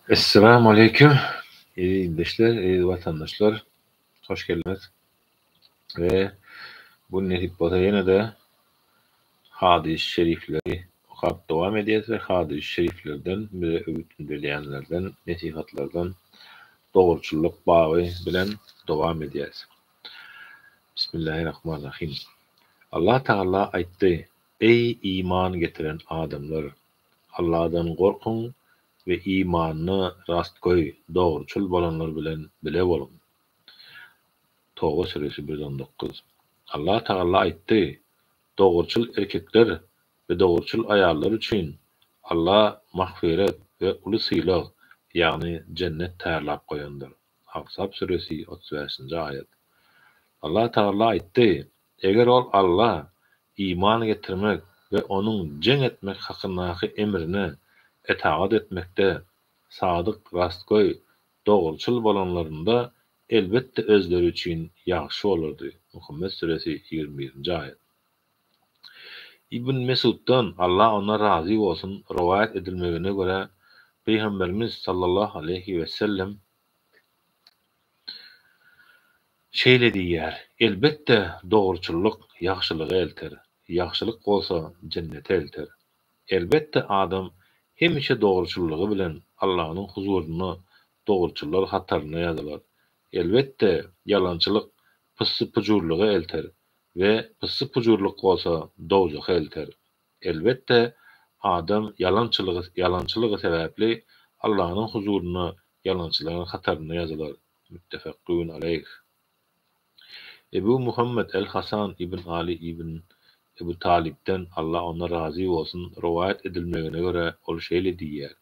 Esselamu aleýkum eziz ildeşler, eziz watandaşlar. Hoş geldiňiz. We bu nesip bolsa ýene-de hadys şerifleri okap dowam edýäs we hadys şeriflerden bize öwüt ündelýänlerden, nesihatlardan dogruçyllyk baby bilen dowam edýäs. Bismillahirrahmanirrahim. Allah Tagala aýtdy, Eý iman getiren adamlar! Allahdan gorkuň we imanda rastgöý, dogruçyl bolanlar bilen bile boluň. Toba süresi 119. Allah Tagala aýtdy, Dogruçyl erkekler we dogruçyl aýallar üçin Allah magfyret we uly sylag, ýagny jennet taýýarlap goýandyr. Ahzab süresi 35-nji aýat. Allah Tagala aýtdy, Eger ol Alla iman getirmek we Onuň jeň etmek hakyndaky emrine etagat etmekde sadyk, rastgöý, dogruçyl bolanlarynda, elbetde özleri üçin ýagşy bolardy. Muhammet süresi, 21-nji aýat. Ibn Mesuddan, Allah ondan razy bolsun, rowaýat edilmegine görä, Pygamberimiz sallallahu aleýhi wesellem Şeýle diýýär, Elbetde, dogruçyllyk ýagşylyga elter, ýagşylyk bolsa jennete elter. Elbetde, adam hemişe dogruçyllygy bilen Allanyň huzurynda dogruçyllar hatarynda ýazylar. Elbetde, ýalançylyk pyssy-pujurlyga elter we pyssy-pujurlyk bolsa dowzaha elter. Elbetde, adam ýalançylygy ýalançylygy sebäpli Allanyň huzurynda ýalançylaryň hatarynda ýazylar. Müttefekun aleýh. Ebu Muhammet el-Hasan ibn Aly ibn Ebu Talypdan, Allah ondan razy bolsun, rowaýat edilmegine görä, ol şeýle diýýär,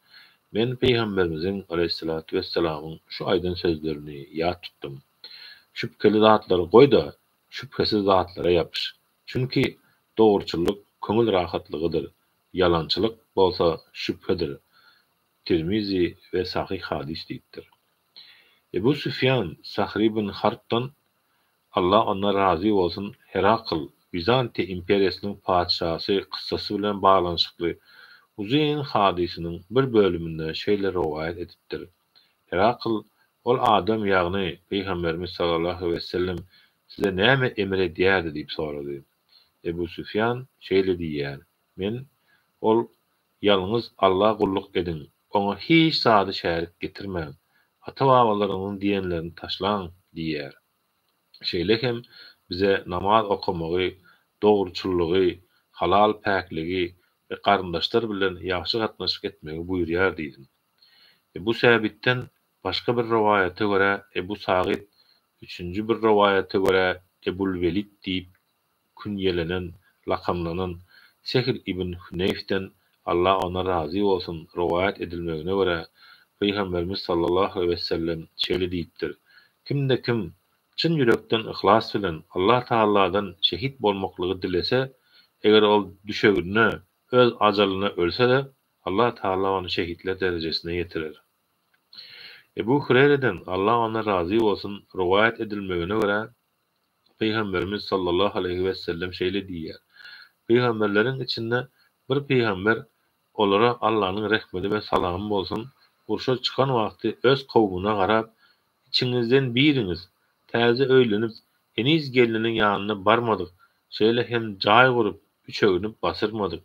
Men Pygamberimiziň, aleýhissalatu wessalamyň, şu aýdan sözlerini ýat tutdum, Şübheli zatlary goý-da, şübhesiz zatlara ýapyş. Çünki dogruçyllyk köňül rahatlygydyr, ýalançylyk bolsa şübhedir. Tirmizi we sahyh hadys diýipdir. Ebu Süfýan Sahr ibn Harbdan, Allah ondan razy bolsun, Herakl, Wizantiýa imperiýasynyň patyşasy kyssasy bilen baglanyşykly uzyn hadysynyň bir bölüminde şeýle rowaýat edipdir, Herakl, Ol adam, ýagny, Pygamberimiz sallallahu wesellem size näme emir edýärdi diýip sorady. Ebu Süfýan şeýle diýýär, Men, Ol, Ýalňyz Alla gulluk ediň, Oňa hiç zady şärik getirmäň, ata-babalaryňyzyň diýenlerini taşlaň diýýär. Şeýle hem bize namaz okamagy, dogruçyllygy, halal-päkligi we garyndaşlar bilen ýagşy gatnaşyk etmegi buýurýar diýdim. Ebu Säbitden başga bir rowaýata görä Ebu Sagyt, üçünji bir rowaýata görä Ebul-Welit diýip künýelenen, lakamlanan Sehl ibn Hüneýfden, Allah ondan razy bolsun, rowaýat edilmegine görä, Pygamberimiz sallallahu aleýhi wesellem şeýle diýipdir, Kimde-kim çyn ýürekden yhlas bilen Allah Tagaladan şehit bolmaklygy dilese, eger ol düşeginde öz ajalyna ölse-de, Allah Tagala ony şehitler derejesine ýetirer. Ebu Hüreýreden, Allah ondan razy bolsun, rowaýat edilmegine görä, Pygamberimiz sallallahu aleýhi wesellem şeýle diýýär, Pygamberleriň içinde bir pygamber, olara Allanyň rehmedi we salamy bolsun, urşa çykan wagty öz kowumyna garap, Içiňizden biriňiz, täze öýlenip, heniz gelniniň ýanyna barmadyk, şeýle hem jaý gurup, üçegini basyrmadyk,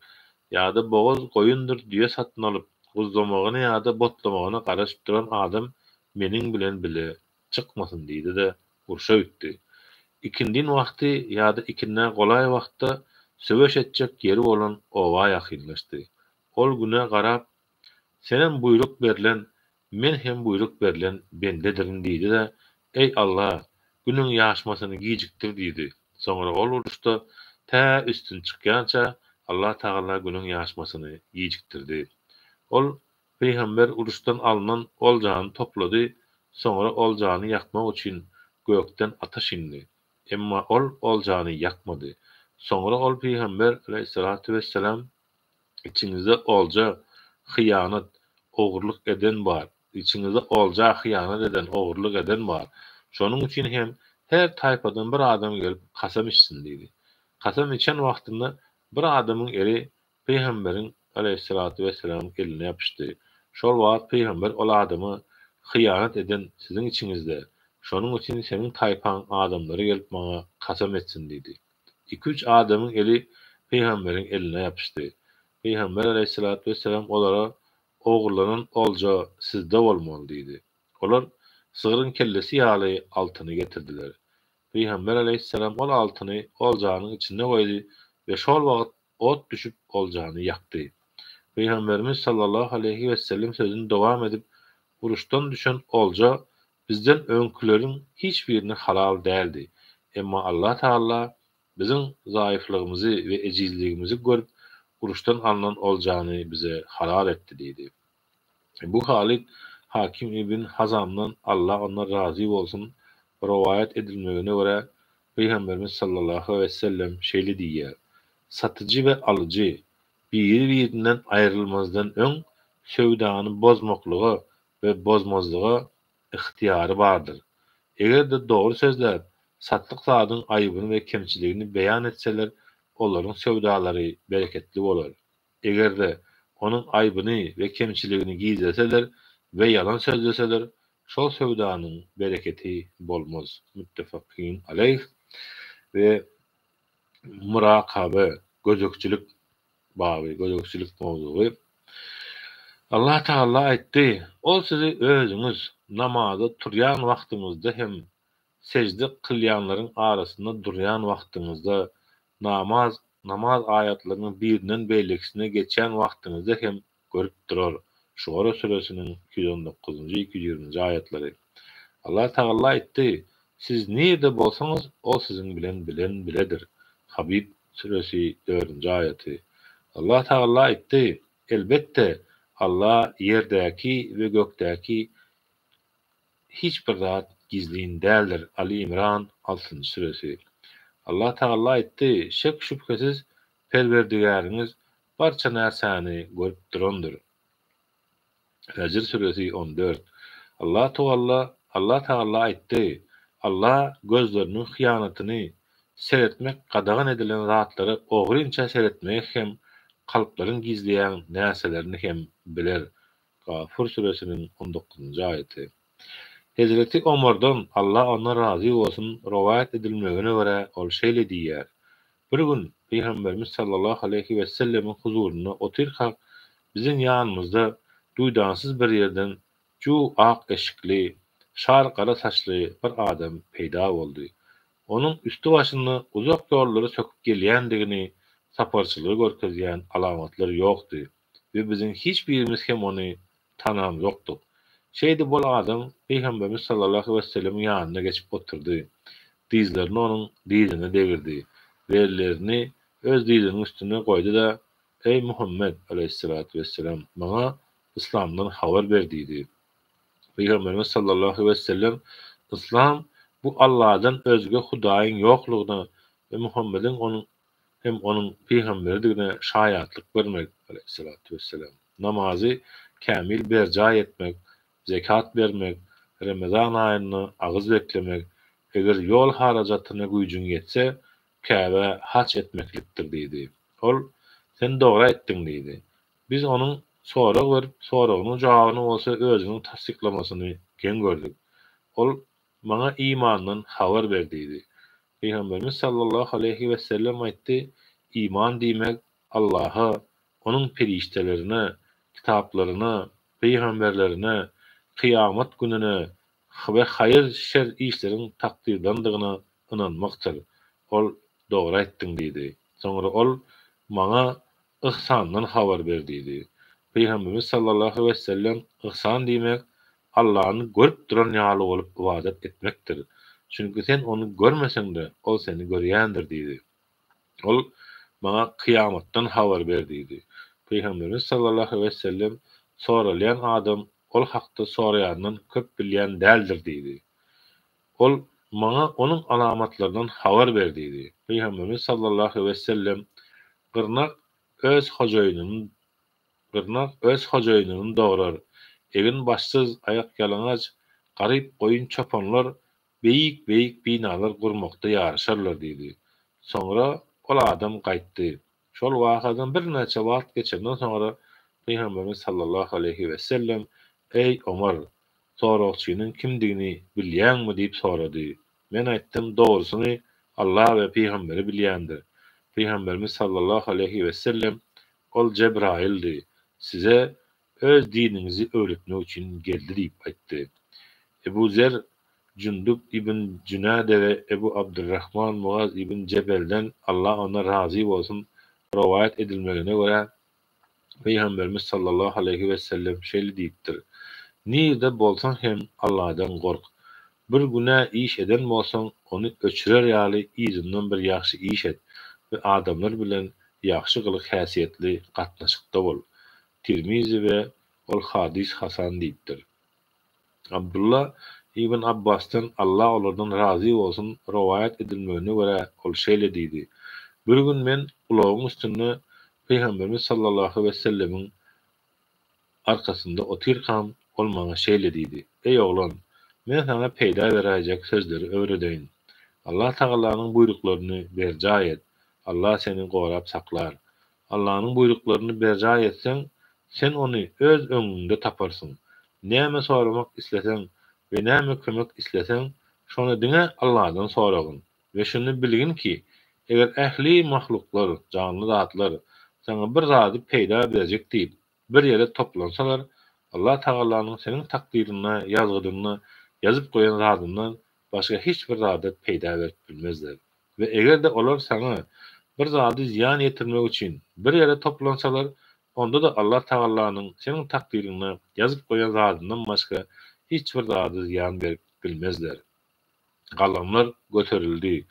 ýa-da bogaz goýundyr düýe satyn alyp, guzlamagyna ýa-da botlamagyna garaşyp duran adam meniň bilen bile çykmasyn diýdi-de, urşa gitdi. Ikindin wagty ýa-da ikindä golaý wagtda söweş etjek ýeri bolan oba ýakynlaşdy. Ol Güne garap, Senem buýruk berlen, men hem buýruk berlen bendedirin diýdi-de, Eý, Alla, Günüň ýaşmasyny gijikdir diýdi. Soňra ol uruşda tä üstün çykýança Allatagala Günüň ýaşmasyny gijikdirdi. Ol Pygamber uruşdan alnan oljany toplady, soňra oljany ýakmak üçin gökden ataş indi. Emma ol oljany ýakmady. Soňra ol pygamber, aleýhissalatu wesselam, Içiňizde olja, hyýanat, ogurlyk eden bar, içiňizde olja hyýanat eden, ogurlyk eden bar. Şonuň üçin hem her taýpadan bir adam gelip kasam içsin diýdi. Kasam içen wagtynda bir adamyň eli Pygamberiň, aleýhissalatu wessalam, eline ýapyşdy. Şol wagt pygamber ol adama, Hyýanat eden siziň içiňizde, şonuň üçin seniň taýpaň adamlary gelip maňa kasam etsin diýdi. Iki-üç adamyň eli pygamberiň eline ýapyşdy. Pygamber aleýhissalatu wessalam olara, Ogurlanan olja sizde bolmaly diýdi. Olar sygryň kellesi ýaly altyny getirdiler. Pygamber aleýhissalam ol altyny oljanyň içinde goýdy we şol wagt ot düşüp oljany ýakdy. Pygamberimiz sallallahu aleýhi wessellem sözüni dowam edip, Uruşdan düşen olja bizden öňküleriň hiç birine halal däldi. Emma Allah Tagala biziň zaýyflygymyzy we ejizligimizi görüp uruşdan alnan oljany bize halal etdi diýdi. Ebu Halid Hakim ibn Hazamdan, Allah ondan razy bolsun, rowaýat edilmegine görä, Pygamberimiz sallallahu aleýhi we sellem şeýle diýýär, Satyjy we alyjy biri-birinden aýrylmazdan öň söwdany bozmaklyga we bozmazlyga ygtyýary bardyr. Eger-de dogry sözläp, satlyk zadyň aýybyny we kemçiligini beýan etseler, olaryň söwdalary bereketli bolar. Eger-de onuň aýbyny we kemçiligini gizleseler we ýalan sözleseler, şol söwdanyň bereketi bolmaz. Müttefakyn aleýh. We Murakabe, gözegçilik baby, gözegçilik mowzugy. Allah Tagala aýtdy, Ol sizi özüňiz namaza turýan wagtyňyzda hem Sežde kylýanlaryň arasynda durýan wagtyňyzda, namaz namaz aýatlarynyň birinden beýlekisine geçýän wagtyňyzda hem görüp durar, Şuara süresiniň 219-njy, 220-nji aýatlary. Allah Tagala aýtdy, Siz nirde bolsaňyz, Ol siziň bilen bilen biledir, Habib süresi dördünji aýaty. Allah Tagala aýtdy, Elbetde, Allah ýerdäki we gökdäki Hiç bir zat gizlin däldir Aly Imran altynjy süresi. Allah Tagala aýtdy, Şek-şübhesiz Perwerdigäriňiz barça närsäni görüp durandyr. Fejr süresi 14. Allah Tugalla Allah Tagala aýtdy, Allah gözleriniň hyýanatyny, seretmek gadagan edilen zatlara ogrynça seretmegi hem kalplaryň gizleýän närselerini hem biler. Gafur süresiniň on dokuzynjy aýaty. Hezreti Omardan, Allah ondan razy bolsun, rowaýat edilmegine görä, ol şeýle diýýär, Bir gün Pygamberimiz sallallahu aleýhi wesellemiň huzurynda otyrkak, biziň ýanymyzda duýdansyz bir ýerden ju ak eşikli, şar gara saçly bir adam peýda boldy. Onuň üsti-başynda uzak ýollary söküp gelýändigini, saparçylygy görkezýän alamatlar ýokdy. we biziň hiç birimiz hem ony tanamzokdyk. Şeýdip ol adam Pygamberimiz sallallahu wesellemiň ýanyna geçip oturdy. Dyzlaryny onuň dyzyna degirdi we ellerini öz dyzynyň üstüne goýdy-da, Eý Muhammet, aleýhissalatu wesselam, maňa yslamdan habar ber diýdi. Pygamberimiz sallallahu wesellem, Yslam bu Alladan özge hudaýyň ýoklugyna we Muhammediň onuň hem onuň pygamberidigine şaýatlyk bermek, aleýhissalatu wesselam, namazy kämil berjaý etmek, zekat bermek, Remezan aýynda agyz beklemek, eger ýol harajatyna güýjüň ýetse, Käbä haç etmeklikdir diýdi. Ol, Sen dogry aýtdyň diýdi. Biz onuň sorag berip, soragynyň jogabyny bolsa özüniň tassyklamasyny geň gördük. Ol, Maňa imandan habar ber diýdi. Pygamberimiz sallallahu aleýhi wesellem aýtdy, Iman diýmek, Allaha, Onuň perişdelerine, kitaplaryna, pygamberlerine, kyýamat gününe we haýyr-şer işleriň takdyrdandygyna ynanmakdyr. Ol, Dogry aýtdyň diýdi. Soňra ol, Maňa yhsandan habar ber diýdi. Pygamberimiz sallallahu wesellem, Yhsan diýmek, Allany görüp duran ýaly bolup ybadat etmekdir. Çünki sen ony görmeseň-de, ol seni görýändir diýdi. Ol, Maňa kyýamatdan habar ber diýdi. Pygamberimiz sallallahu wesellem, Soralýan adam ol hakda soraýandan köp bilýän däldir diýdi. Ol, Maňa onuň alamatlaryndan habar ber diýdi. Pygamberimiz sallallahu wesellem, Gyrnak öz hojaýynyny Gyrnak öz hojaýynyny dograr. Egin-başsyz, aýakýalaňaç, garyp goýun çopanlar beýik-beýik binalar gurmakda ýaryşarlar diýdi. Soňra ol adam gaýtdy. Şol wakadan birnäçe wagt geçenden soňra. Pygamberimiz sallallahu aleýhi wesellem, Eý, Omar! Soragçynyň kimdigini bilýäňmi diýip sorady. Men aýtdym, Dogrusyny Allah we Pygamberi bilýändir. Pygamberimiz sallallahu aleýhi wesellem, Ol Jebraýyldy. Size öz diniňizi öwretmek üçin geldi diýip aýtdy. Ebu Zer Jundub ibn Jünade we Ebu Abdurrahman Mugaz ibn Jebelden, Allah ondan razy bolsun, rowaýat edilmegine görä, Pygamberimiz sallallahu aleýhi wesellem şeýle diýipdir, Nirde bolsaň hem Alladan gork. Bir günä iş eden bolsaň, ony öçürer ýaly yzyndan bir ýagşy iş et we adamlar bilen ýagşy gylyk-häsiýetli gatnaşykda bol. Tirmizi we ol hadys hasan diýipdir. Abdylla ibn Abbasdan, Allah olardan razy bolsun, rowaýat edilmegine görä, ol şeýle diýdi, Bir gün men ulagyň üstünde Pygamberimiz sallallahu wesellemiň arkasynda otyrkam, ol maňa şeýle diýdi, Eý oglan! Men saňa peýda beräýjek sözleri öwredeýin. Allah Tagalanyň buýruklaryny berjaý et, Allah seni gorap saklar. Allanyň buýruklaryny berjaý etseň, sen Ony öz öňüňde taparsyň. Näme soramak isleseň we näme kömek isleseň, şony diňe Alladan soragyn. We şuny bilgin ki, eger ähli mahluklar, janly zatlar, saňa bir zady peýda berjek diýip, bir ýere toplansalar, Allah Tagalanyň seniň takdyrynda, ýazgydynda ýazyp goýan zadyndan başga hiç bir zada peýda berip bilmezler. We eger-de olar saňa bir zady zyýan ýetirmek üçin bir ýere toplansalar, onda-da Allah Tagalanyň seniň takdyryňda ýazyp goýan zadyndan başga hiç bir zady zyýan berip bilmezler. Galamlar göterildi.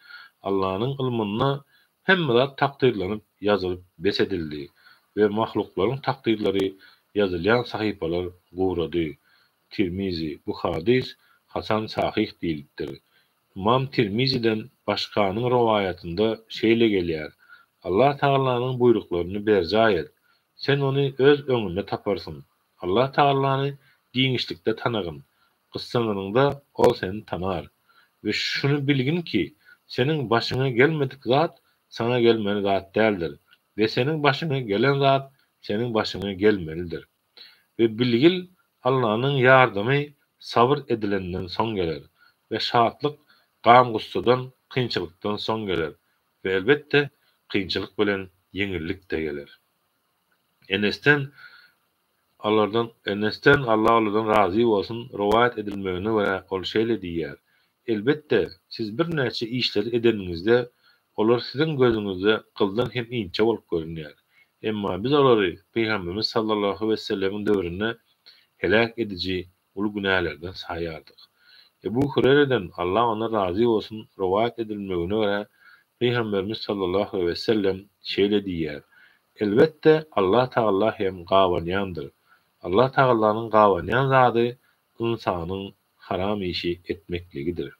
Allanyň ylmynda hemme zat takdyrlanyp ýazylyp bes edildi we mahluklaryň takdyrlary ýazylýan sahypalar gurady. Tirmizi, Bu hadys hasan sahyh diýlipdir. Ymam Tirmiziden başganyň rowaýatynda şeýle gelýär, Allah Tagalanyň buýruklaryny berjaý et, sen Ony öz öňünde taparsyň. Allah Tagalany giňişlikde tanagyn, gyssananyňda Ol seni tanar. We şuny bilgin ki, seniň başyňa gelmedik zat saňa gelmeli zat däldir we seniň başyňa gelen zat seniň başyňa gelmelidir. We bilgil, Allanyň ýardamy sabyr edilenden soň geler we şatlyk gam-gussadan, kynçylykdan soň geler we elbetde, kynçylyk bilen ýeňillik-de geler. Enesden, Alardan, Enesden, Allah olardan razy bolsun, rowaýat edilmegine görä, ol şeýle diýýär, Elbetde, siz birnäçe işleri edeniňizde, olar siziň gözüňizde gyldan hem inçe bolup görünýär. Emma biz olary Pygamberimiz sallallahu wesellemiň döwründe heläk ediji uly günälerden saýardyk. Ebu Hüreýreden, Allah ondan razy bolsun, rowaýat edilmegine görä, Pygamberimiz sallallahu wesellem şeýle diýýär, Elbetde, Allah Tagala hem gabanýandyr. Allah Tagalanyň gabanýan zady ynsanyň haram işi etmekligidir.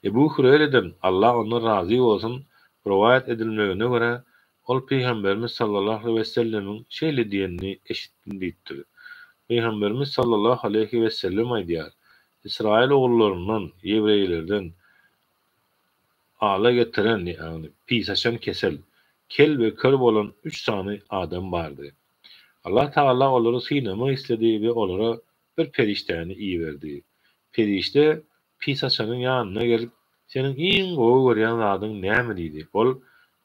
Ebu Hüreýreden, Allah ondan razy bolsun, rowaýat edilmegine görä, ol Pygamberimiz sallallahu aleýhi wesellemiň şeýle diýenini eşitdim diýipdir. Pygamberimiz sallallahu aleýhi wesellem aýdýar, Ysraýyl ogullaryndan, ýewreýlerden, ala getiren, ýagny pis açan kesel, kel we kör bolan üç sany adam bardy. Allah Tagala olary synamak isledi we olara bir perişdäni iberdi. Perişde pis açanyň ýanyna gelip, Seniň iň gowy görýän zadyň näme diýdi. Ol,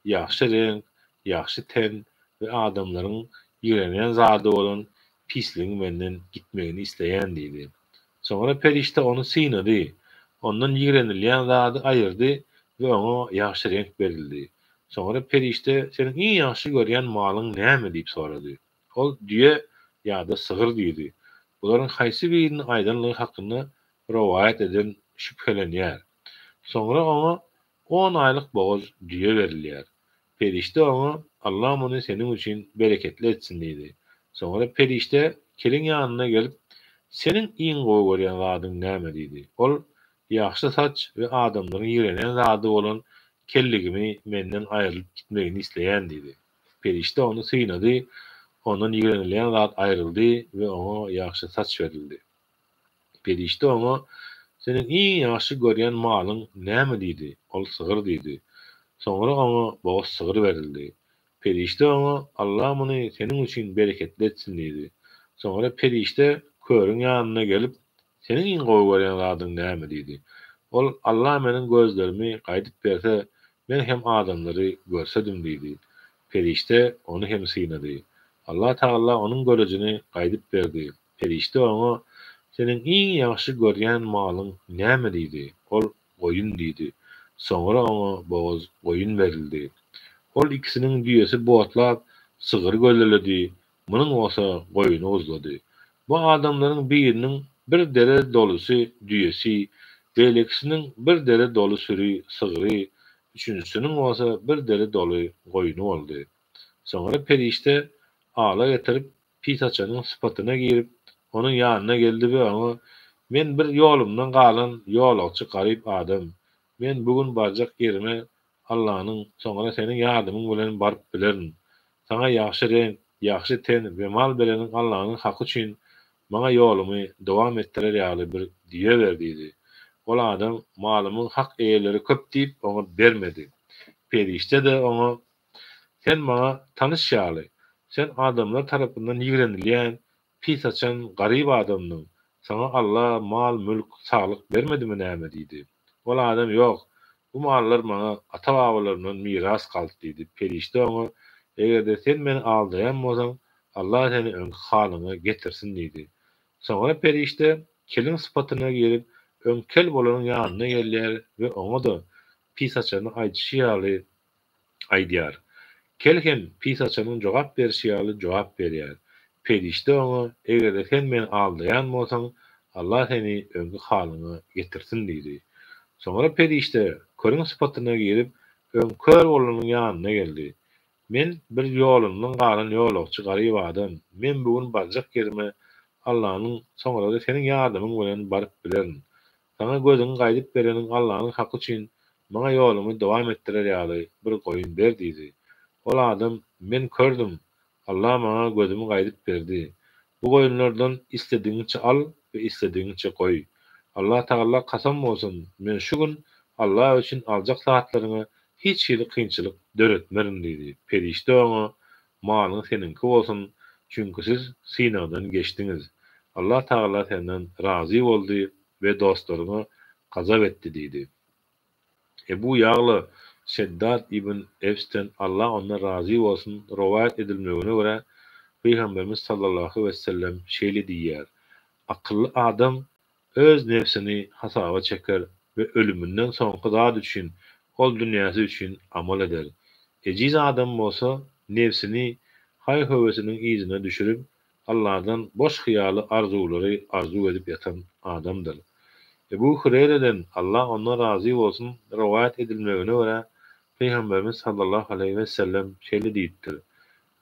Ýagşy reňk, ýagşy ten we adamlaryň ýigrenýän zady bolan pisligiň menden gitmegini isleýän diýdi. Soňra perişde ony synady, ondan ýigrenilýän zady aýyrdy we oňa ýagşy reňk berildi. Soňra perişde, Seniň iň ýagşy görýän malyň näme diýip sorady. Ol düýe ýa-da sygyr diýdi. Bularyň haýsy birini aýdanlygy hakynda rowaýat eden şübhelenýär. Soňra oňa on aýlyk bogaz düýe berilýär. Perişde oňa, Allah muny seniň üçin bereketli etsin diýdi. Soňra perişde keliň ýanyna gelip, Seniň iň gowy görýän zadyň näme diýdi. Ol, Ýagşy saç we adamlaryň ýigrenýän zady bolan kelligimi menden aýrylyp gitmegini isleýän diýdi. Perişde ony synady, ondan ýigrenilýän zat aýryldy we oňa ýagşy saç berildi. Perişde oňa, Seniň iň ýagşy görýän malyň näme diýdi? Ol, Sygyr diýdi. Soňra oňa bogaz sygyr berildi. Perişde oňa, Alla muny seniň üçin bereketli etsin diýdi. Soňra perişde körüň ýanyna gelip, Seniň iň gowy görýän zadyň näme? diýdi. Ol, Alla meniň gözlerimi gaýdyp berse, men hem adamlary görsedim diýdi. Perişde ony hem synady. Alla Tagala onuň görejini gaýdyp berdi. Perişde oňa, Seniň iň ýagşy görýän malyň näme? diýdi. Ol, Goýun diýdi. Soňra oňa bogaz goýun berildi. Ol ikisiniň düýesi botlap, sygyry göleledi, munuň bolsa goýuny guzlady. Bu adamlaryň biriniň bir dere dolusy düýesi, beýlekisiniň bir dere doly süri sygry, üçünjisiniň bolsa bir dere doly goýny boldy. Soňra perişde ala getirip, pis-açanyň sypatyna girip, onuň ýanyna geldi we oňa, Men bir ýolumdan galan ýolagçy garyp adam. Men bu gün barjak ýerime Allanyň, soňra seniň ýardamyň bilen baryp bilerin. Saňa ýagşy reňk, ýagşy ten we mal bereniň Allanyň haky üçin maňa ýolumy dowam etdirer ýaly bir düýe ber diýdi. Ol adam, Malymyň hak eýeleri köp diýip, oňa bermedi. Perişde-de oňa, Sen maňa tanyş ýaly. Sen adamlar tarapyndan ýigrenilýän, pis-haçan garyp adamdyň. Saňa Alla mal-mülk, saglyk bermedimi näme? diýdi. Ol adam, Ýok, bu mallar maňa ata-babalarymdan miras galdy diýdi. Perişde oňa, Eger-de sen meni aldaýan bolsaň, Alla seni öňki halyňa getirsin diýdi. Soňra perişde keliň sypatyna girip, öň kel bolanyň ýanyna gelýär we oňa-da pis-haçanyň aýdyşy ýaly aýdýar. Kel hem pis-haçanyň jogap berşi ýaly jogap berýär. Perişde oňa, Eger-de sen meni aldaýan bolsaň, Alla seni öňki halyňa getirsin diýdi. Soňra perişde körüň sypatyna girip, öň kör bolanyň ýanyna geldi. Men bir ýolundan galan ýolagçy garyp adam. Men bu gün barjak ýerime Allanyň, soňra-da seniň ýardamyň bilen baryp bilerin. Saňa gözüňi gaýdyp bereniň Allanyň haky üçin maňa ýolumy dowam etdirer ýaly bir goýun ber diýdi. Ol adam, Men kördüm, Alla maňa gözümi gaýdyp berdi. Bu goýunlardan isledigiňçe al we isledigiňçe goý. Allatagala kasam bolsun, men şu gün Alla üçin aljak zatlaryňa hiç hili kynçylyk döretmerin diýdi. Perişde oňa, Malyň seniňki bolsun, çünki siz synagdan geçdiňiz. Allah Tagala senden razy boldy we dostlaryňa gazap etdi diýdi. Ebu Ýagla Şeddat ibn Ewsden, Allah ondan razy bolsun, rowaýat edilmegine görä, Pygamberimiz sallallahu wesellem şeýle diýýär, Akylly adam öz nebsini hasaba çeker we ölüminden soňky zat üçin, ol dünýäsi üçin amal eder. Ejiz adam bolsa nebsini haý-höwesiniň yzyna düşürip, Alladan boş hyýaly arzuwlary arzuw edip ýatan adamdyr. Ebu Hüreýreden, Allah ondan razy bolsun, rowaýat edilmegine görä, Pygamberimiz sallallahu aleýhi wesellem şeýle diýipdir,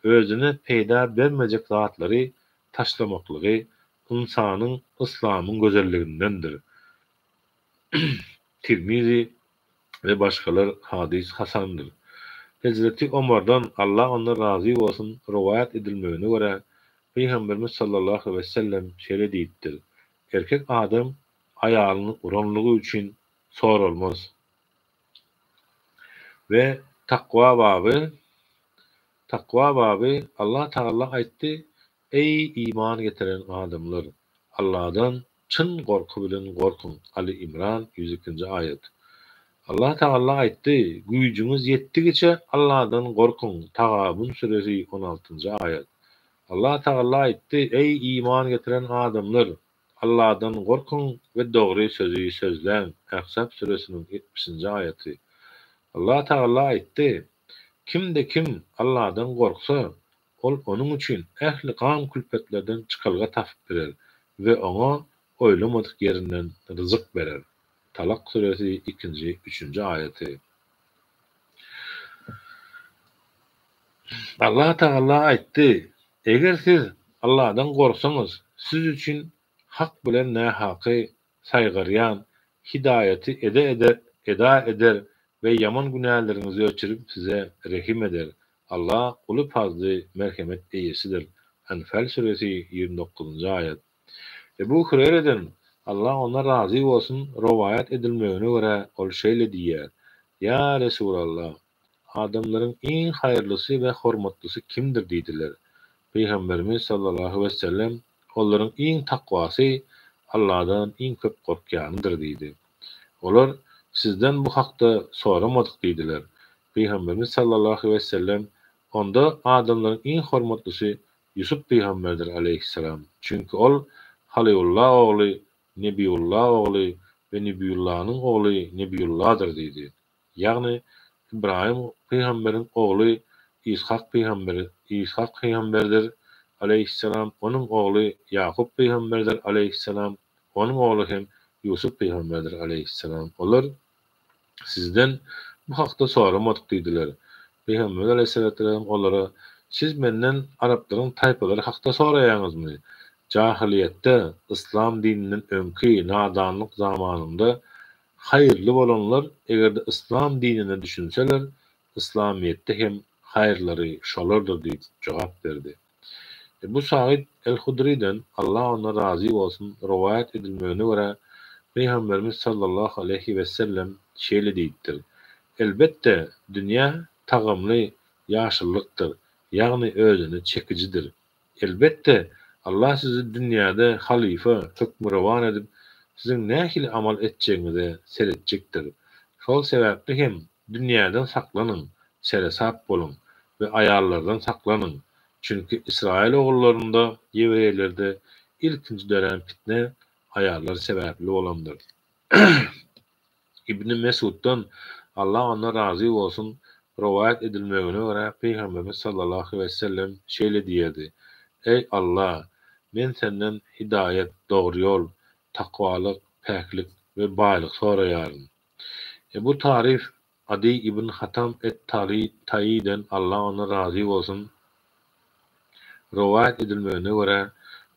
Özüne peýda bermejek zatlary taşlamaklygy ynsanyň yslamyň gözelligindendir. Tirmizi we başgalar Hadys hasandyr. Hezreti Omardan, Allah ondan razy bolsun, rowaýat edilmegine görä, Pygamberimiz sallallahu wesellem şeýle diýipdir, Erkek adam aýalyny uranlygy üçin soralmaz. We takwa baby Takwa baby Allah Tagala aýtdy, Eý, iman getiren adamlar! Alladan çyn gorky bilen gorkuň, Aly Imran, 102-nji aýat. Allah Tagala aýtdy, Güýjüňiz ýetdigiçe Alladan gorkuň, Tagabun süresi, 16-njy aýat. Allah Tagala aýtdy, Eý, iman getiren adamlar! Alladan gorkuň we dogry sözi sözläň, Ähzap süresiniň 70-nji aýaty. Allah Tagala aýtdy, Kimde-kim Alladan gorksa, Ol onuň üçin ähli gam-külpetlerden çykalga tapyp berer we oňa oýlamadyk ýerinden ryzyk berer. Talak süresi ikinji, üçünji aýaty. Allah Tagala aýtdy, Eger siz Allahdan gorksaňyz, siz üçin hak bilen nähaky saýgarýan, hidaýaty ede-eder, eda eder we ýaman günäleriňizi öçürip size rehim eder. Allah uly pazly, merhemet eýesidir. Enfal süresi, 29-njy aýat. Ebu Hüreýreden, Allah ondan razy bolsun, rowaýat edilmegine görä, ol şeýle diýýär, Ýa Resulallah! Adamlaryň iň haýyrlysy we hormatlysy kimdir diýdiler. Pygamberimiz sallallahu wesellem, Olaryň iň takwasy Alladan iň köp gorkýanydyr diýdi. Olar, Sizden bu hakda soramadyk diýdiler. Pygamberimiz sallallahu wesellem, Onda adamlaryň iň hormatlysy Ýusup pygamberdir aleýhissalam. Çünki ol Halyulla ogly Nebiulla ogly we Nebiullanyň ogly Nebiulladyr diýdi. Ýagny, Ybraýym pygamberiň ogly Yshak pygamber Yshak pygamberdir, aleýhissalam, onuň ogly Ýakup pygamberdir, aleýhissalam, onuň ogly hem Ýusup pygamberdir, aleýhissalam. Olar Sizden bu hakda soramadyk diýdiler. Pygamberimiz aleýhissalatu wessalam olara, Siz menden araplaryň taýpalary hakda soraýaňyzmy? Jahylyýetde, yslam dininden öňki nadanlyk zamanynda Haýyrly bolanlar eger-de yslam dinine düşünseler, yslamyýetde hem haýyrlary şolardyr diýip jogap berdi. Ebu Said el-Hudryden, Allah ondan razy bolsun, rowaýat edilmegine görä, Pygamberimiz sallallahu aleýhi wesellem şeýle diýipdir, Elbetde, dünýä tagamly ýaşyllykdyr, ýagny özüne çekijidir. Elbetde, Allah sizi dünýäde halyfa, hökmürowan edip, siziň nähili amal etjegiňize seretjekdir. Şol sebäpli hem dünýäden saklanyň, seresap boluň we aýallardan saklanyň, çünki Ysraýyl ogullarynda, ýewreýlerde, ilkinji dörän pitne aýallar sebäpli bolandyr. Ibni Mesuddan, Allah ondan razy bolsun, rowaýat edilmegine görä, Pygamberimiz sallallahu wesellem şeýle diýerdi, Eý, Allah! Men Senden hidaýet, dogry ýol, takwalyk, päklik we baýlyk soraýaryn. Ebu Taryf Ady ibn Hatam et-Taýyden, Allah ondan razy bolsun, rowaýat edilmegine görä,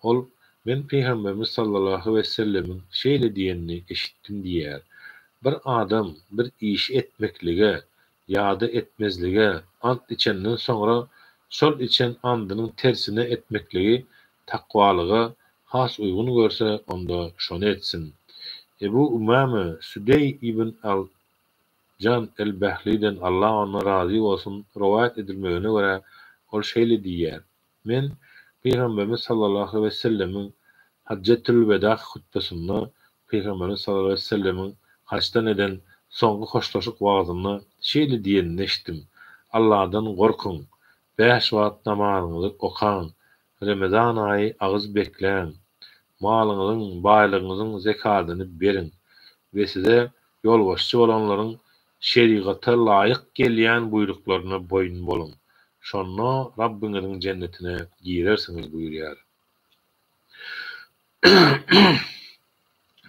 ol, Men Pygamberimiz sallallahu wesellemiň şeýle diýenini eşitdim diýýär, Bir adam bir işi etmeklige ýa-da etmezlige ant içenden soňra şol içen andynyň tersine etmekligi takwalyga has uýgun görse, onda şony etsin. Ebu Umame Südeý ibn al Jan el-Behliden, Allah ondan razy bolsun, rowaýat edilmegine görä, ol şeýle diýýär, Men Pygamberimiz sallallahu wesellemiň Hajjetül-Wedag hutbasynda Pygamberimiz sallallahu wesellemiň hajdan eden soňky hoşlaşyk wagzynda şeýle diýenini eşitdim, Allahdan gorkuň, bäş wagt namazyňyzy okaň, Remezan aýy agyz bekläň, malyňyzyň, baýlygyňyzyň zekadyny beriň we size ýolbaşçy bolanlaryň şerigata laýyk gelýän buýruklaryna boýun boluň. Şonda Rabbyňyzyň jennetine girersiňiz buýurýar.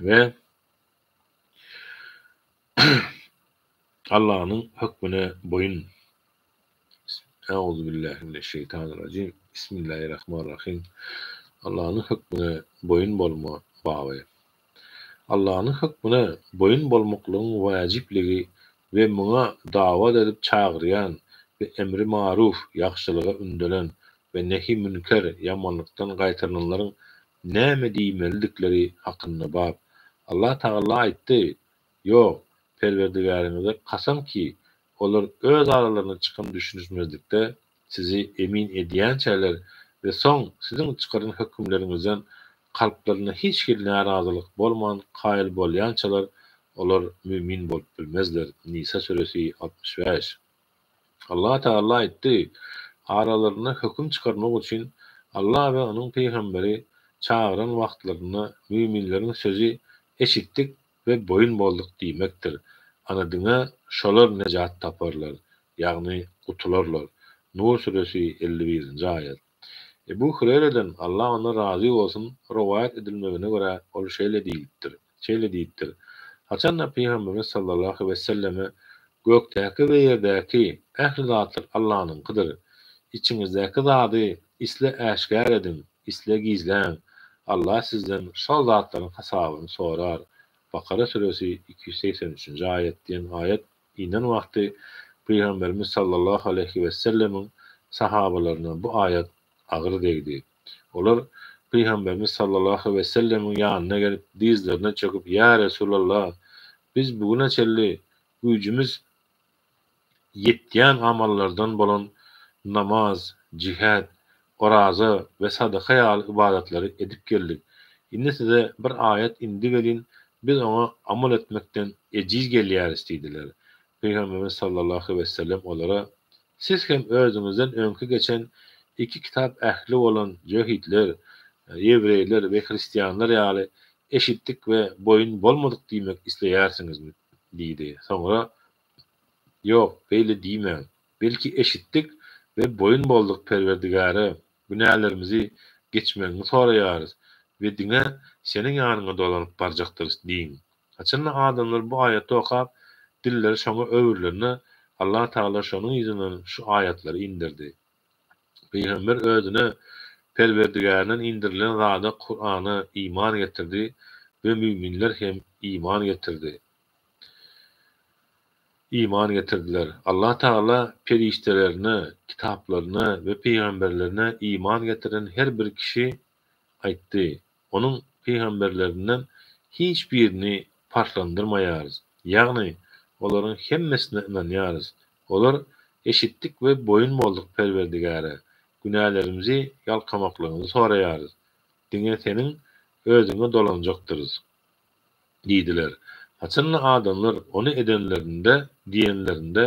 We Allanyň hökmüne boýun Euzubillahi mineşşeýtanirrajim. Bismillahirrahmanirrahim. Allanyň hökmüne boýun bolma baby. Allanyň hökmüne boýun bolmaklygyň wajypligi we muňa dawat edip çagyrýan we emri maruf, ýagşylyga ündelen, we nehi münker, ýamanlykdan gaýtarylanlaryň näme diýmelidikleri hakynda bap. Allah Tagala aýtdy, Ýok, Perwerdigäriňize kasam ki, olar öz aralarynda çykan düşünişmezlikde sizi emin edýänçäler we soň siziň çykaran hökümleriňizden kalplarynda hiç hili närazylyk bolman kaýyl bolýançalar olar mümin bolup bilmezler. Nisa süresi, 65. Allah Tagala aýtdy, Aralarynda höküm çykarmak üçin Allah we Onuň pygamberi çagyran wagtlarynda müminleriň sözi Eşitdik we boýun bolduk diýmekdir. Ana diňe şolar nejat taparlar, ýagny gutularlar. Nur süresi, 51-nji aýat. Ebu Hüreýreden, Allah ondan razy bolsun, rowaýat edilmegine görä, ol şeýle diýlipdir, şeýle diýipdir, Haçanda Pygamberimiz sallallahu weselleme Gökdäki we ýerdäki ähli zatlar Allanyňkydyr. Içiňizdäki zady isle äşgär ediň, isle gizläň, Allah sizden şol zatlaryň hasabyny sorar, Bakara süresi, 283-nji aýat diýen aýat inen wagty Pygamberimiz sallallahu aleýhi wesellemiň sahabalaryna bu aýat agyr degdi. Olar Pygamberimiz sallallahu wesellemiň ýanyna gelip dyzlaryna çöküp Ýa Resulallah, biz bu güne çenli güýjümiz. ýetýän amallardan bolan namaz, jihad, oraza we sadaka ýaly ybadatlary edip geldik. Indi size bir aýat indi welin, biz oňa amal etmekden ejiz gelýäris diýdiler. Pygamberimiz sallallahu wesellem olara, Siz hem özüňizden öňki geçen iki kitap ähli bolan jöhitler, ýewreýler we hristianlar ýaly eşitdik we boýun bolmadyk diýmek isleýärsiňizmi? diýdi. Soňra, Ýok, beýle diýmäň. Belki eşitdik we boýun bolduk Perwerdigäre günälerimizi geçmegiňi soraýarys we diňe Seniň ýanyňa dolanyp barjakdyrys diýiň. Haçanda adamlar bu aýaty okap, dilleri şoňa öwrülende, Allah Tagala şonuň yzyndan şu aýatlary inderdi. Pygamber özüne Perwerdigärinden inderilen zada Kurana iman getirdi we müminler hem iman getirdi. Iman getirdiler. Allah Tagala perişdelerine, kitaplaryna we pygamberlerine iman getiren her bir kişi aýtdy, Onuň pygamberlerinden hiç birini parhlandyrmaýarys, ýagny olaryň hemmesine ynanýarys. Olar, Eşitdik we boýun bolduk Perwerdigäre, günälerimizi ýalkamaklygyňyzy soraýarys, diňe Seniň Özüňe dolanjakdyrys. Diýdiler. Haçanda adamlar ony edenlerinde, diýenlerinde,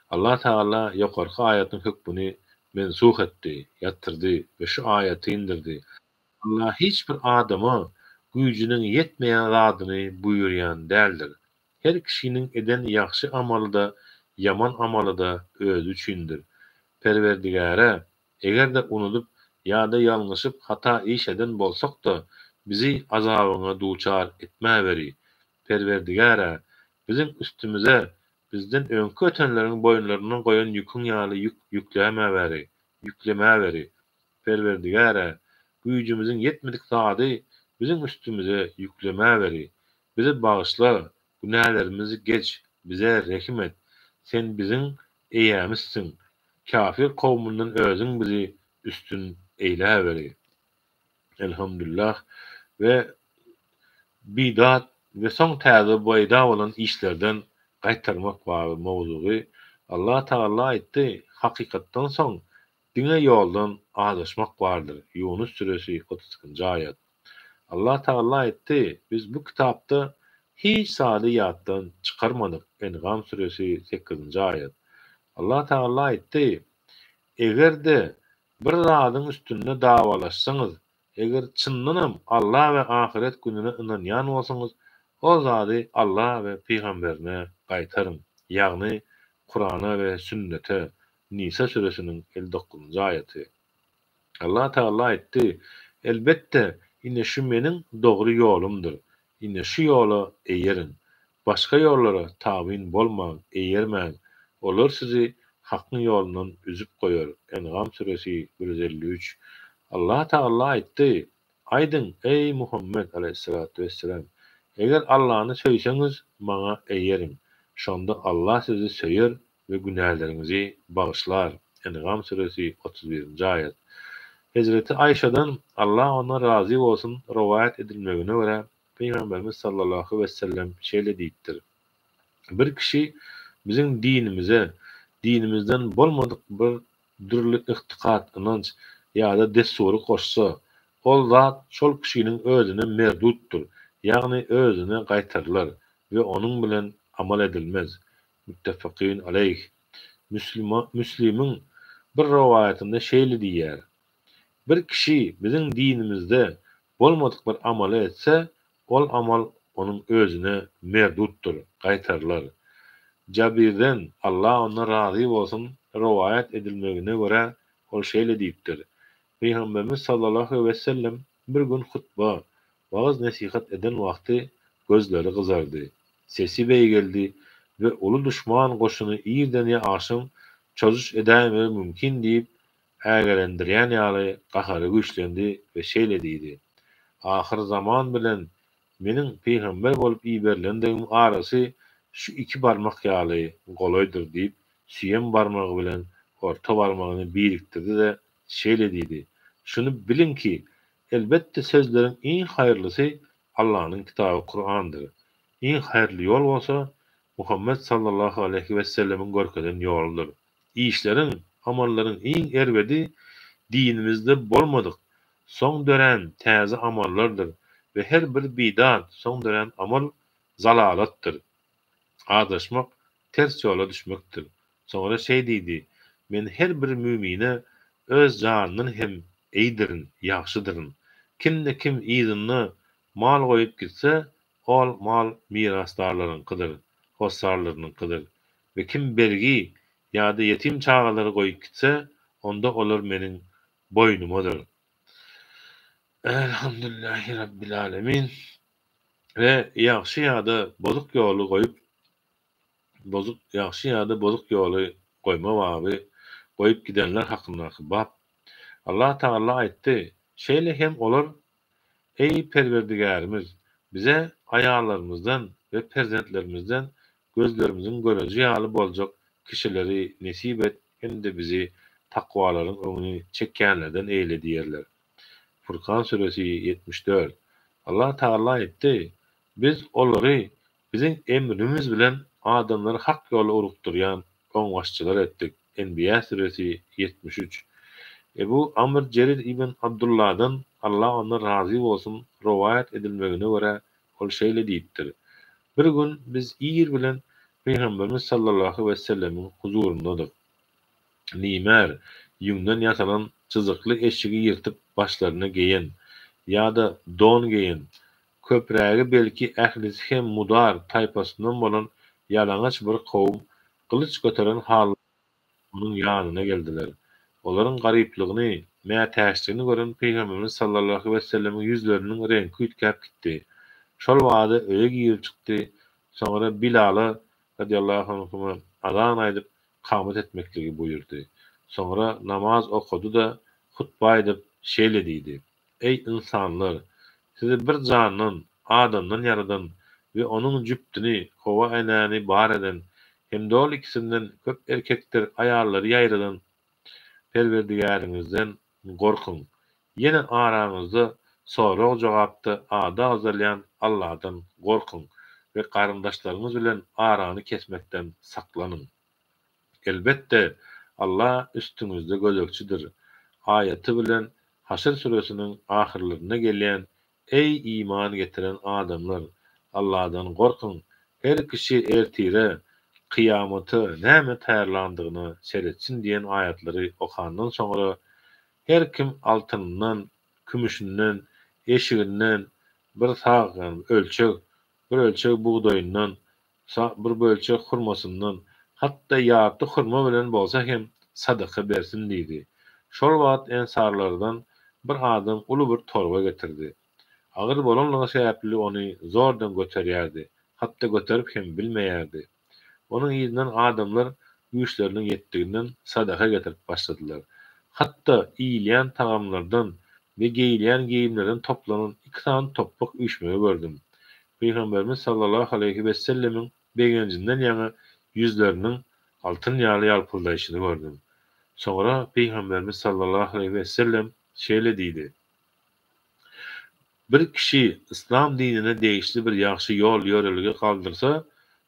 Allah Tagala ýokarky aýatyň hökmüni mensuh etdi, ýatyrdy we şu aýaty indirdi, Allah hiç bir adama güýjüniň ýetmeýän zadyny buýurýan däldir. Her kişiniň eden ýagşy amaly-da, ýaman amaly-da özi üçindir. Perwerdigäre, eger-de unudyp ýa-da ýalňyşyp hata iş eden bolsak-da, bizi azabyňa duçar etmäweri. Perwerdigär-ä, biziň üstümize bizden öňki ötenleriň boýunlaryna goýan ýüküň ýaly ýük ýüklämäweri, ýüklemäweri. Perwerdigär-ä, güýjümiziň ýetmedik zady biziň üstümize ýüklemäweri. Bizi bagyşla, günälerimizi geç, bize rehim et. Sen biziň Eýämizsiň. Kafir kowmundan özüň bizi üstün eýläweri. Elhamdülillah we bidat we soň täze peýda bolan işlerden gaýtarmak baby mowzugy Allah Tagala aýtdy, Hakykatdan soň diňe ýoldan azaşmak bardyr, Ýunus süresi 32-nji aýat. Allah Tagala aýtdy, Biz bu kitapda hiç zady ýatdan çykarmadyk, Engam süresi sekizinji aýat. Allah Tagala aýtdy, Eger-de bir zadyň üstünde dawalaşsaňyz, eger çyndanam Alla we ahyret gününe ynanýan bolsaňyz, ol zady Alla we pygamberine gaýtaryň, ýagny Kurana we sünnete, Nisa süresiniň 59-njy aýaty. Allah Tagala aýtdy, Elbetde, ine şu meniň dogry ýolumdyr. Ine şu ýola eýeriň. Başga ýollara tabyn bolmaň, eýermäň. Olar sizi Hakyň ýolundan üzüp goýar. Engam süresi, 153. Allah Tagala aýtdy, Aýdyň, eý, Muhammet, aleýhissalatu wesselam, Eger Allany söýseňiz, maňa eýeriň. Şonda Allah sizi söýer we günäleriňizi bagyşlar, Engam süresi, 31-nji aýat. Hezreti Aýşadan, Allah ondan razy bolsun, rowaýat edilmegine görä, Pygamberimiz sallallahu wesellem şeýle diýipdir, Bir kişi biziň dinimize, dinimizden bolmadyk bir dürli ygtykat, ynanç, ýa-da dessury goşsa, ol zat şol kişiniň özüne merdutdyr, ýagny özüne gaýtarylar we onuň bilen amal edilmez. Müttefekyn aleýh. Müslimiň bir rowaýatynda şeýle diýýär, Bir kişi biziň dinimizde bolmadyk bir amaly etse, ol amal onuň özüne merdutdyr, gaýtarylar. Jabirden, Allah ondan razy bolsun, rowaýat edilmegine görä, ol şeýle diýipdir, Pygamberimiz sallallahu wesellem bir gün hutba, wagyz-nesihat eden wagty gözleri gyzardy, sesi beýgeldi we uly duşman goşuny irden ýa agşam çozuş edäýmegi mümkin diýip ägelendirýän ýaly gahary güýçlendi we şeýle diýdi, Ahyrzaman bilen meniň pygamber bolup iberilendigim arasy şu iki barmak ýaly golaýdyr diýip süýem barmagy bilen orta barmagyny birikdirdi-de şeýle diýdi, Şuny biliň ki, elbetde sözleriň iň haýyrlysy Allanyň kitaby Kurandyr. Iň haýyrly ýol bolsa. Muhammet sallallahu aleýhi wesellemiň görkezen ýoludyr. Işleriň, amallaryň iň erbedi dinimizde bolmadyk, soň dörän täze amallardyr we her bir bidat, soň dörän amal zalalatdyr. Azaşmak, ters ýola düşmekdir. Soňra şeý diýdi, Men her bir mümine öz janyndan hem eýdirin, ýagşydyryn. Kimde-kim yzynda mal goýup gitse, ol mal mirasdarlaryňkydyr, hossarlarynyňkydyr. We kim bergi ýa-da ýetim çagalary goýup gitse, onda olar meniň boýnumadyr. Elhamdülillähi Rabbil alemin. We ýagşy ýa-da bozuk ýoly goýup bozuk ýagşy ýa-da bozuk ýoly goýma baby goýup gidenler hakyndaky bap. Allah Tagala aýtdy, Şeýle hem olar, Eý, Perwerdigärimiz! Bize aýallarymyzdan we perzentlerimizden gözlerimiziň göreji ýaly boljak kişileri nesip et hem-de bizi takwalaryň öňüni çekýänlerden eýle diýerler. Furkan süresi, 74. Allah Tagala aýtdy, Biz olary Biziň emrimiz bilen adamlary hak ýola ugrukdyrýan öňbaşçylar etdik, Enbiýa süresi, 73. Ebu Amr Jerir ibn Abdulladan, Allah ondan razy bolsun, rowaýat edilmegine görä, ol şeýle diýipdir, Bir gün biz ir bilen Pygamberimiz sallallahu wesellemiň huzuryndadyk. Nimer, ýüňden ýasalan çyzykly eşigi ýyrtyp başlaryna geýen, ýa-da don geýen, köprägi belki ählisi hem mudar taýpasyndan bolan ýalaňaç bir kowum gylyç göteren hallarynda onuň ýanyna geldiler. Olaryň garyplygyny, mätäçligini gören Pygamberimiz sallallahu wesellemiň ýüzleriniň reňki üýtgäp gitdi. Şol bada öýe girip çykdy, soňra Bilala, radiallahu anhuma, azan aýdyp, kamat etmekligi buýurdy. Soňra namaz okady-da, hutba aýdyp, şeýle diýdi, Eý, ynsanlar! Sizi bir jandan, adamdan ýaradan we onuň jübtüni, Howa enäni bar eden hem-de ol ikisinden köp erkekdir aýallary ýaradan Perwerdigäriňizden gorkuň! Ýene araňyzda sorag-jogapda ady agzalýan Alladan gorkuň we garyndaşlaryňyz bilen arany kesmekden saklanyň! Elbetde, Alla üstüňizde gözegçidir. Aýaty bilen Haşr süresiniň ahyrlarynda gelýän Eý, iman getiren adamlar! Alladan gorkuň! Her kişi ertire, kyýamata, näme taýýarlandygyna seretsin diýen aýatlary okandan soňra, her kim altynyndan, kümüşinden, eşiginden bir sag, ýagny ölçeg, bir ölçeg bugdaýyndan, bir bölçek hurmasyndan, hatda ýarty hurma bilen bolsa hem sadaka bersin diýdi. Şol wagt ensarlardan bir adam uly bir torba getirdi. Agyr bolanlygy sebäpli ony zordan göterýärdi, hatda göterip hem bilmeýärdi. Onuň yzyndan adamlar güýçleriniň ýetdiginden sadaka getirip başladylar. Hatda iýilýän tagamlardan we geýilýän geýimlerden toplanan iki sany topbak üýşmegi gördüm. Pygamberimiz sallallahu aleýhi wesellemiň begenjinden ýaňa ýüzleriniň altyn ýaly ýalpyldaýşyny gördüm. Soňra Pygamberimiz sallallahu aleýhi wesellem şeýle diýdi, Bir kişi yslam dinine degişli bir ýagşy ýol-ýörelge galdyrsa,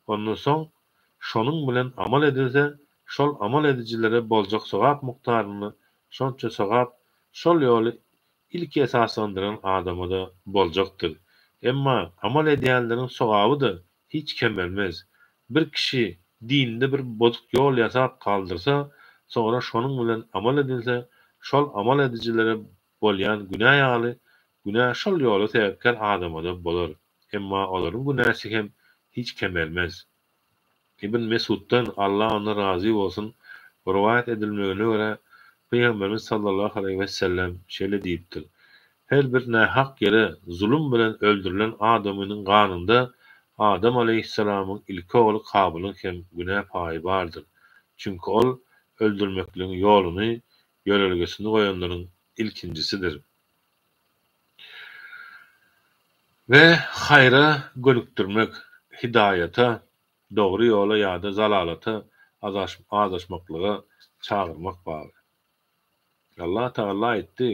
ondan soň şonuň bilen amal edilse, şol amal edijilere boljak sogap mukdarynda şonça sogap şol ýoly ilki esaslandyran adama-da boljakdyr. Emma amal edýänleriň sogaby-da hiç kemelmez. Bir kişi dinde bir bozuk ýol ýasap galdyrsa, soňra şonuň bilen amal edilse, şol amal edijilere bolýan günä ýaly günä şol ýola sebäpkär adama-da bolar. Emma olaryň günäsi hem hiç kemelmez. Ibn Mesuddan, Allah ondan razy bolsun, rowaýat edilmegine görä, Pygamberimiz sallallahu aleýhi wesellem şeýle diýipdir, Her bir nähak ýere zulum bilen öldürilen adamynyň ganynda Adam aleýhissalamyň ilki ogly Kabylyň hem günä paýy bardyr. Çünki ol öldürmekligiň ýoluny, ýörelgesini goýanlaryň ilkinjisidir. We haýra gönükdirmek, hidaýata, dogry ýola ýa-da zalalata, azaşmaklyga, çagyrmak baby. Allah Tagala aýtdy,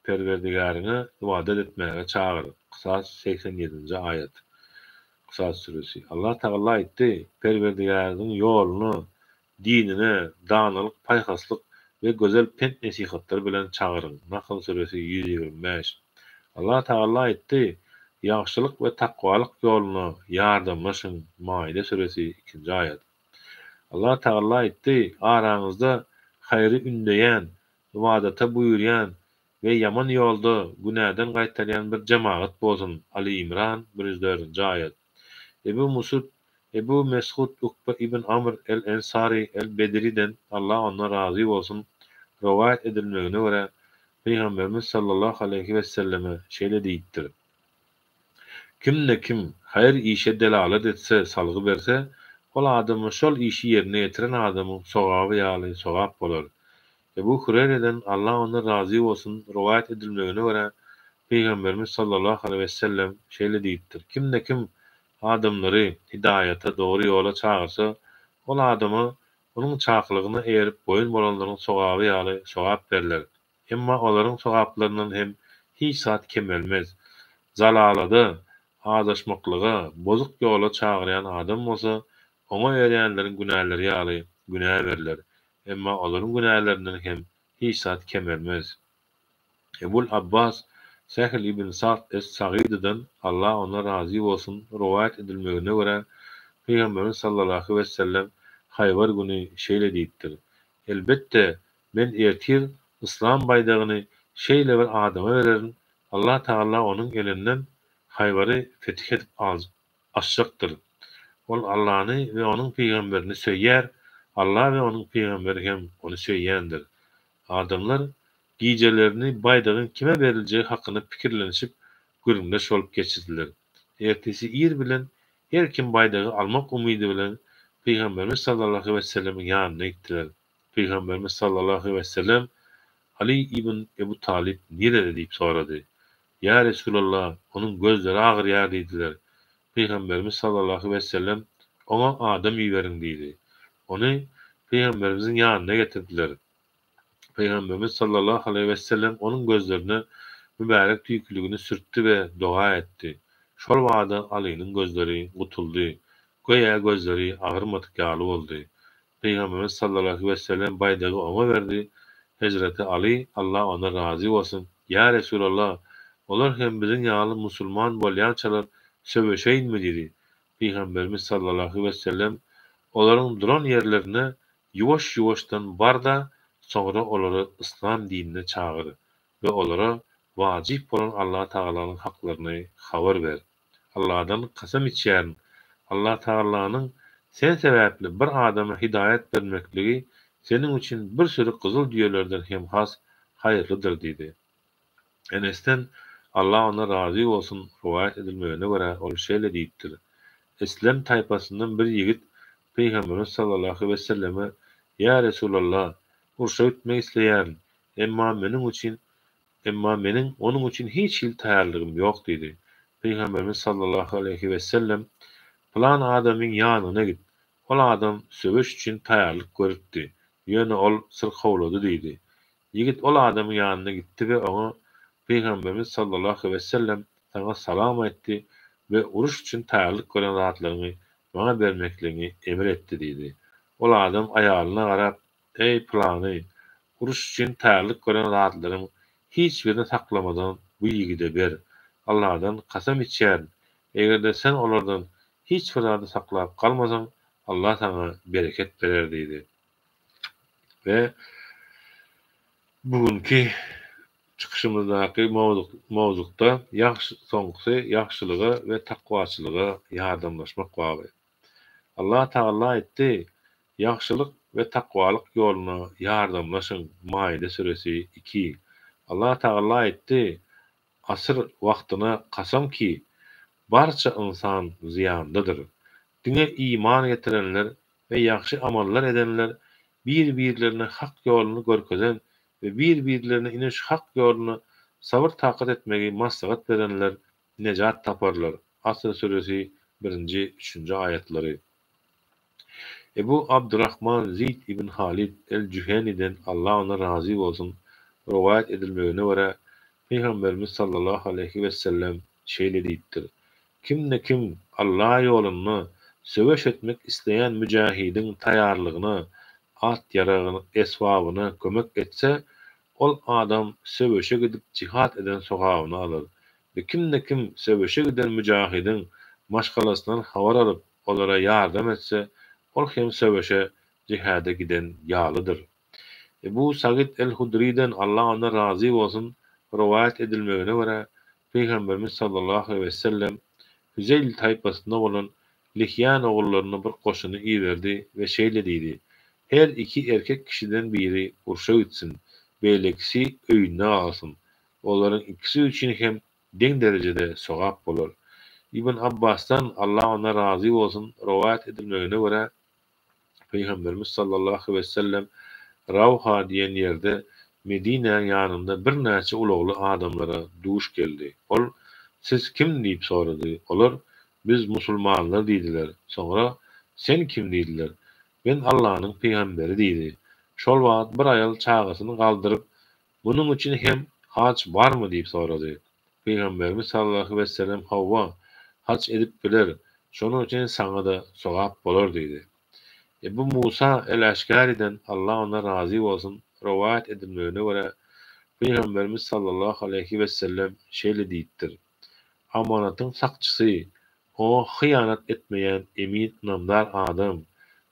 Perwerdigäriňe ybadat etmäge çagyr, Kysas, 87-nji aýat. Sad süresi. Allah Tagala aýtdy, Perwerdigäriňiziň ýoluna, dinine, danalyk, paýhaslyk we gözel pent-nesihatlar bilen çagyryň. Nahl süresi, 125. Allah Tagala aýtdy, Ýagşylyk we takwalyk ýoluna ýardamlaşyň. Maide süresi, ikinji aýat. Allah Tagala aýtdy, Araňyzda haýry ündeýän, ybadata buýurýan we ýaman ýolda günäden gaýtarýan bir jemagat bolsun, Aly Imran, 104-nji aýat. Ebu Musud, Ebu Mesgut Ukba ibn Amr el-Ensary el-Bedriden, Allah ondan razy bolsun, rowaýat edilmegine görä, Pygamberimiz sallallahu aleýhi weselleme şeýle diýipdir, Kimde-kim haýyr işe delalat etse, salgy berse, ol adama şol işi ýerine ýetiren adamyň sogaby ýaly sogap bolar. Ebu Hüreýreden, Allah ondan razy bolsun, rowaýat edilmegine görä, Pygamberimiz sallallahu aleýhi wesellem şeýle diýipdir, Kimde-kim adamlary hidaýata, dogry ýola çagyrsa, ol adama onuň çakylygyna eýerip boýun bolanlaryň sogaby ýaly sogap berler. Emma olaryň sogaplaryndan hem hiç zat kemelmez. Zalalada, azaşmaklyga, bozuk ýola çagyrýan adam bolsa, oňa eýerýänleriň günäleri ýaly günä berler. Emma olaryň günälerinden hem hiç zat kemelmez. Ebul Abbas Sehl ibn Sa'd es-Sagydydan, Allah ondan razy bolsun, rowaýat edilmegine görä, Pygamberimiz sallallahu wessellem Haýbar güni şeýle diýipdir, Elbetde, men ertir yslam baýdagyny şeýle bir adama bererin, Allah Tagala onuň elinden Haýbary fetih edip açjakdyr. Ol Allany we Onuň pygamberini söýýär, Alla we Onuň pygamberi hem ony söýýändir. Adamlar gijelerini baýdagyň kime beriljegi hakynda pikirlenişip, gürrüňdeş bolup geçirdiler. Ertesi ir bilen her kim baýdagy almak umydy bilen Pygamberimiz sallallahu wesellemiň ýanyna gitdiler. Pygamberimiz sallallahu wesellem, Aly ibn Ebu Talyp nirede diýip sorady. Ýa Resulallah, onuň gözleri agyrýar diýdiler. Pygamberimiz sallallahu wesellem, Oňa adam iberiň diýdi. Ony Pygamberimiziň ýanyna getirdiler. Pygamberimiz sallallahu aleýhi wesellem onuň gözlerine mübärek tüýküligini sürtdi we doga etdi. Şol bada Alynyň gözleri gutuldy, göýä gözleri agyrmadyk ýaly boldy. Pygamberimiz sallallahu wesellem baýdagy oňa berdi. Hezreti Aly, Allah ondan razy bolsun, Ýa Resulallah, olar hem biziň ýaly musulman bolýançalar söweşeýinmi diýdi. Pygamberimiz sallallahu wesellem, Olaryň duran ýerlerine ýuwaş-ýuwaşdan bar-da, soňra olary yslam dinine çagyr we olara wajyp bolan Allah Tagalanyň haklaryny habar ber. Allahdan kasam içýärin, Allah Tagalanyň sen sebäpli bir adama hidaýat bermekligi seniň üçin bir süri gyzyl düýelerden hem has haýyrlydyr diýdi. Enesden, Allah ondan razy bolsun, rowaýat edilmegine görä, ol şeýle diýipdir, Eslem taýpasyndan bir ýigit Pygamberimiz sallallahu weselleme, Ýa Resulallah, urşa gitmek isleýärin, emma meniň üçin Emma meniň onuň üçin hiç hili taýýarlygym ýok diýdi. Pygamberimiz sallallahu aleýhi wesellem, Pylan adamyň ýanyna git. Ol adam söweş üçin taýýarlyk görüpdi. Ýöne ol syrkawlady diýdi. Ýigit ol adamyň ýanyna gitdi we oňa, Pygamberimiz sallallahu wesellem saňa salam aýtdy we uruş üçin taýýarlyk gören zatlaryňy maňa bermekligiňi emir etdi diýdi. Ol adam aýalyna garap, Eý, pylany, uruş üçin taýýarlyk gören zatlaryň hiç birini saklamadan bu ýigide ber. Alladan kasam içýärin, eger-de sen olardan hiç bir zady saklap galmasaň, Allah saňa bereket berer diýdi. We bu günki çykyşymyzdaky mowzukda soňkusy ýagşylyga we takwaçylyga ýardamlaşmak baby. Allah Tagala aýtdy, Ýagşylyk we takwalyk ýoluna ýardamlaşyň Maide süresi, iki. Allah Tagala aýtdy, Asyr wagtyna kasam ki, barça ynsan zyýandadyr. Diňe iman getirenler we ýagşy amallar edenler, bir-birlerine hak ýoluny görkezen we bir-birlerine ine şu hak ýoluna sabyr-takat etmegi maslahat berenler nejat taparlar, Asr süresi, birinji, üçünji aýatlary. Ebu Abdurrahman Zeýd ibn Halid el-Jüheniden, Allah ondan razy bolsun, rowaýat edilmegine görä, Pygamberimiz sallallahu aleýhi wesellem şeýle diýipdir, Kimde-kim Alla ýolunda söweş etmek isleýän müjähidiň taýýarlygyna, at-ýarag-esbabyna kömek etse, ol adam söweşe gidip jihad eden sogabyny alar. We kimde-kim söweşe giden müjahidiň maşgalasyndan habar alyp, olara ýardam etse, ol hem söweşe, jihada giden ýalydyr. Ebu Sagyt el-Hudrydan, Allah ondan razy bolsun, rowaýat edilmegine görä, Pygamberimiz sallallahu aleýhi wesellem Hüzeýl taýpasynda bolan Lihýan ogullaryna bir goşuny iberdi we şeýle diýdi, Her iki erkek kişiden biri urşa gitsin, beýlekisi öýünde galsyn. Olaryň ikisi üçin hem deň derejede sogap bolar. Ibn Abbasdan, Allah ondan razy bolsun, rowaýat edilmegine görä, Pygamberimiz sallallahu wesellem Rawha diýen ýerde Medinäň ýanynda birnäçe ulagly adamlara duş geldi. Ol, Siz kim? diýip sorady. Olar, Biz musulmanlar diýdiler. Soňra, Sen kim? diýdiler. Men Allanyň pygamberi diýdi. Şol wagt bir aýal çagasyny galdyryp, Munuň üçin hem haj barmy? diýip sorady. Pygamberimiz sallallahu wesellem Hawa, haj edip biler, şonuň üçin saňa-da sogap bolar diýdi. Ebu Musa el-Äşgäriden, Allah ondan razy bolsun, rowaýat edilmegine görä, Pygamberimiz sallallahu aleýhi wesellem şeýle diýipdir, Amanatyň sakçysy, oňa hyýanat etmeýän emin ynamdar adam,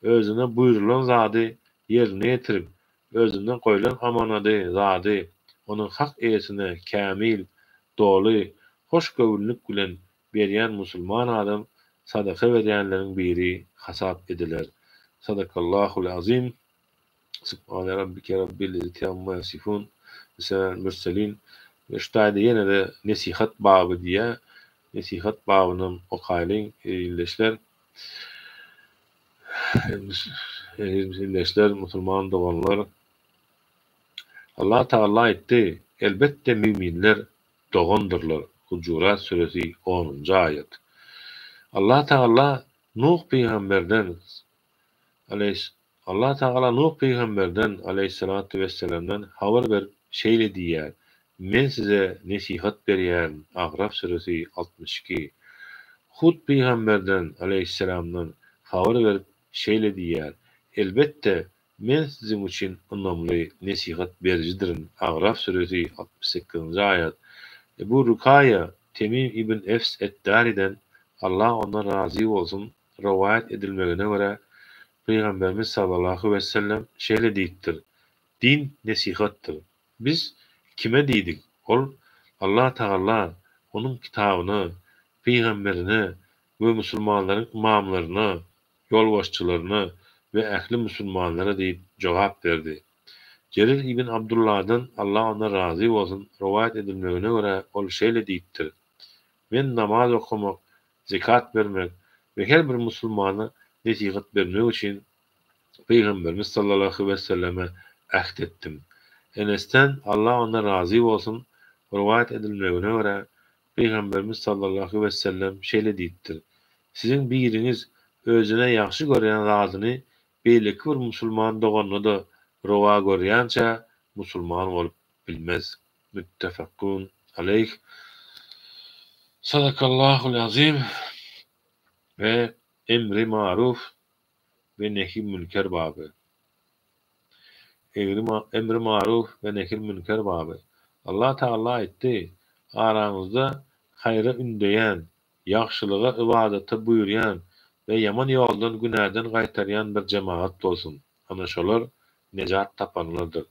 özüne buýrulan zady ýerine ýetirip, Özünde goýlan amanady, zady, onuň hak eýesine kämil, doly, hoş göwünlik bilen berýän musulman adam sadaka berýänleriň biri hasap ediler. Sadakallahul azim. Subhane rabbike rabbil izzeti amma ýasifun we selamun mürselin. We şu taýda ýene-de nesihat baby diýýär. Nesihat babynam okaýlyň ildeşler. Eziz ildeşler, musulman doganlar! Allah Tagala aýtdy, Elbetde müminler dogandyrlar, Hujurat süresi onunjy aýat. Allah Tagala Nuh pygamberden, Allah Tagala Nuh pygamberden, aleýhissalatu wesselamdan, habar berip şeýle diýýär, Men size nesihat berýärin, Agraf süresi, 62. Hud pygamberden, aleýhissalamdan, habar berip şeýle diýýär, Elbetde, men siziň üçin ynamly nesihat berijidirin, Agraf süresi, 68-nji aýat. Ebu Rukaýa Temim ibn Efs et-Dariden, Allah ondan razy bolsun, rowaýat edilmegine görä, Pygamberimiz sallallahu wesellem şeýle diýipdir, Din nesihatdyr. Biz kime diýdik? Ol, Allah Tagala, Onuň kitabyna, pygamberine we musulmanlaryň ymamlaryna, ýolbaşçylaryna we ähli musulmanlara diýip jogap berdi. Jerir ibn Abdullahdan, Allah ondan razy bolsun, rowaýat edilmegine görä, ol şeýle diýipdir, Men namaz okamak, zekat bermek we her bir musulmana nesihat bermek üçin Pygamberimiz sallallahu weselleme äht etdim. Enesden, Allah ondan razy bolsun, rowaýat edilmegine görä, Pygamberimiz sallallahu wesellem şeýle diýipdir, Siziň biriňiz özüne ýagşy görýän zadyny beýleki bir musulman doganyna-da rowa görýänçä musulman bolup bilmez. Müttefekun aleýh. Sadakallahul azim we Emri maruf we nehi münker baby. Emri maruf we nehil münker baby. Allah Tagala aýtdy, Araňyzda haýra ündeýän, ýagşylyga, ybadata buýurýan we ýaman ýoldan, günäden gaýtarýan bir jemagat bolsun. Ana şolar nejat tapanlardyr.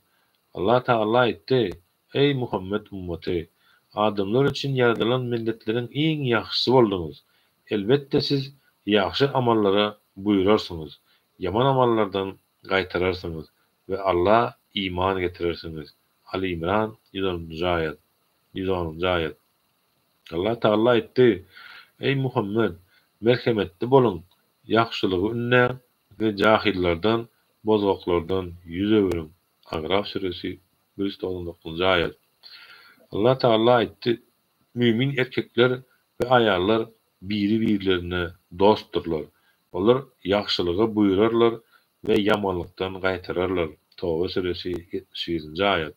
Allah Tagala aýtdy, Eý, Muhammet ummaty! Adamlar üçin ýaradylan milletleriň iň ýagşysy bolduňyz. Elbetde siz ýagşy amallara buýrarsyňyz, ýaman amallardan gaýtararsyňyz we Alla iman getirersiňiz. Aly Imran, ýüz onunjy aýat. Ýüz onunjy aýat. Allah Tagala aýtdy, Eý, Muhammet! Merhemetli boluň, ýagşylygy ündäň we jahyllardan, bozgaklardan ýüz öwrüň. Agraf süresi, 199-njy aýat. Allah Tagala aýtdy, Mümin erkekler we aýallar biri-birlerine dostdurlar. Olar ýagşylyga buýrarlar we ýamanlykdan gaýtararlar. Toba süresi, 71-nji aýat.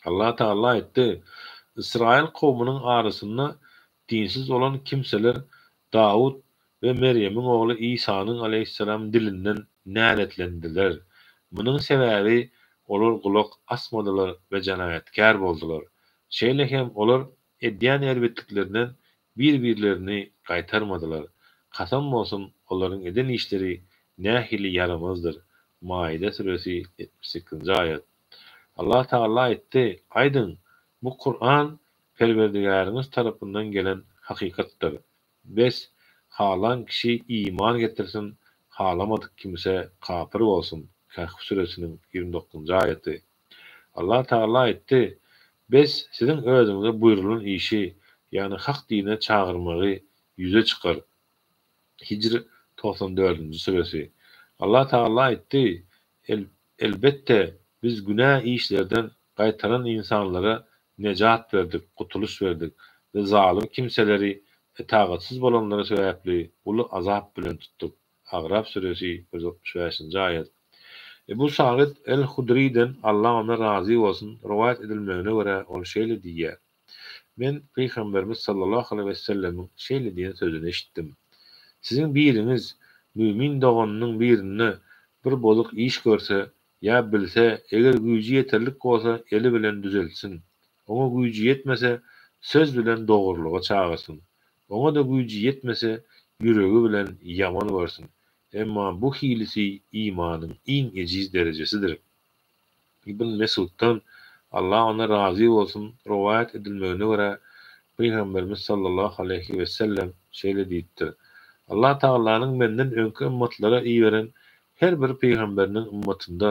Allah Tagala aýtdy, Ysraýyl kowmunyň arasynda. Dinsiz bolan kimseler Dawut we Merýemiň ogly Isanyň aleýhissalam dilinden näletlendiler. Munuň sebäbi olar gulak asmadylar we jenaýatkär boldular. Şeýle hem olar edýän erbetliklerinden bir-birlerini gaýtarmadylar. Kasam bolsun, olaryň eden işleri nähili ýaramazdyr. Maide süresi, 78-nji aýat. Allah Tagala aýtdy, Aýdyň, bu Kuran Perwerdigäriňiz tarapyndan gelen hakykatdyr. Bes, halan kişi iman getirsin, halamadyk kimse kapyr bolsun, Kehf süresiniň 29-njy aýaty. Allah Tagala aýtdy, Bes, siziň özüňize buýrulan işi, ýagny hak dine çagyrmagy ýüze çykar. Hijr 94-nji süresi. Allah Tagala aýtdy, Elbetde, biz günä işlerden gaýtaran ynsanlara nejat berdik, gutulyş berdik we zalym kimseleri etagatsyz bolanlary sebäpli uly azap bilen tutduk. Agraf süresi, 165-nji aýat. Ebu Sagyt el-Hudryden, Allah ondan razy bolsun, rowaýat edilmegine görä, ol şeýle diýýär, Men Pygamberimiz sallallahu aleýhi wesellemiň şeýle diýen sözüni eşitdim, Siziň biriňiz mümin doganynyň birinde bir bozuk iş görse ýa bilse, eger güýji ýeterlik bolsa eli bilen düzeltsin, oňa güýji ýetmese söz bilen dogrulyga çagyrsyn, oňa-da güýji ýetmese ýüregi bilen ýaman görsün, emma bu hilisi imanyň iň ejiz derejesidir. Ibn Mesuddan, Allah ondan razy bolsun, rowaýat edilmegine görä, Pygamberimiz sallallahu aleýhi wesellem şeýle diýipdir, Allah Tagalanyň menden öňki ymmatlara iberen her bir pygamberiniň ymmatynda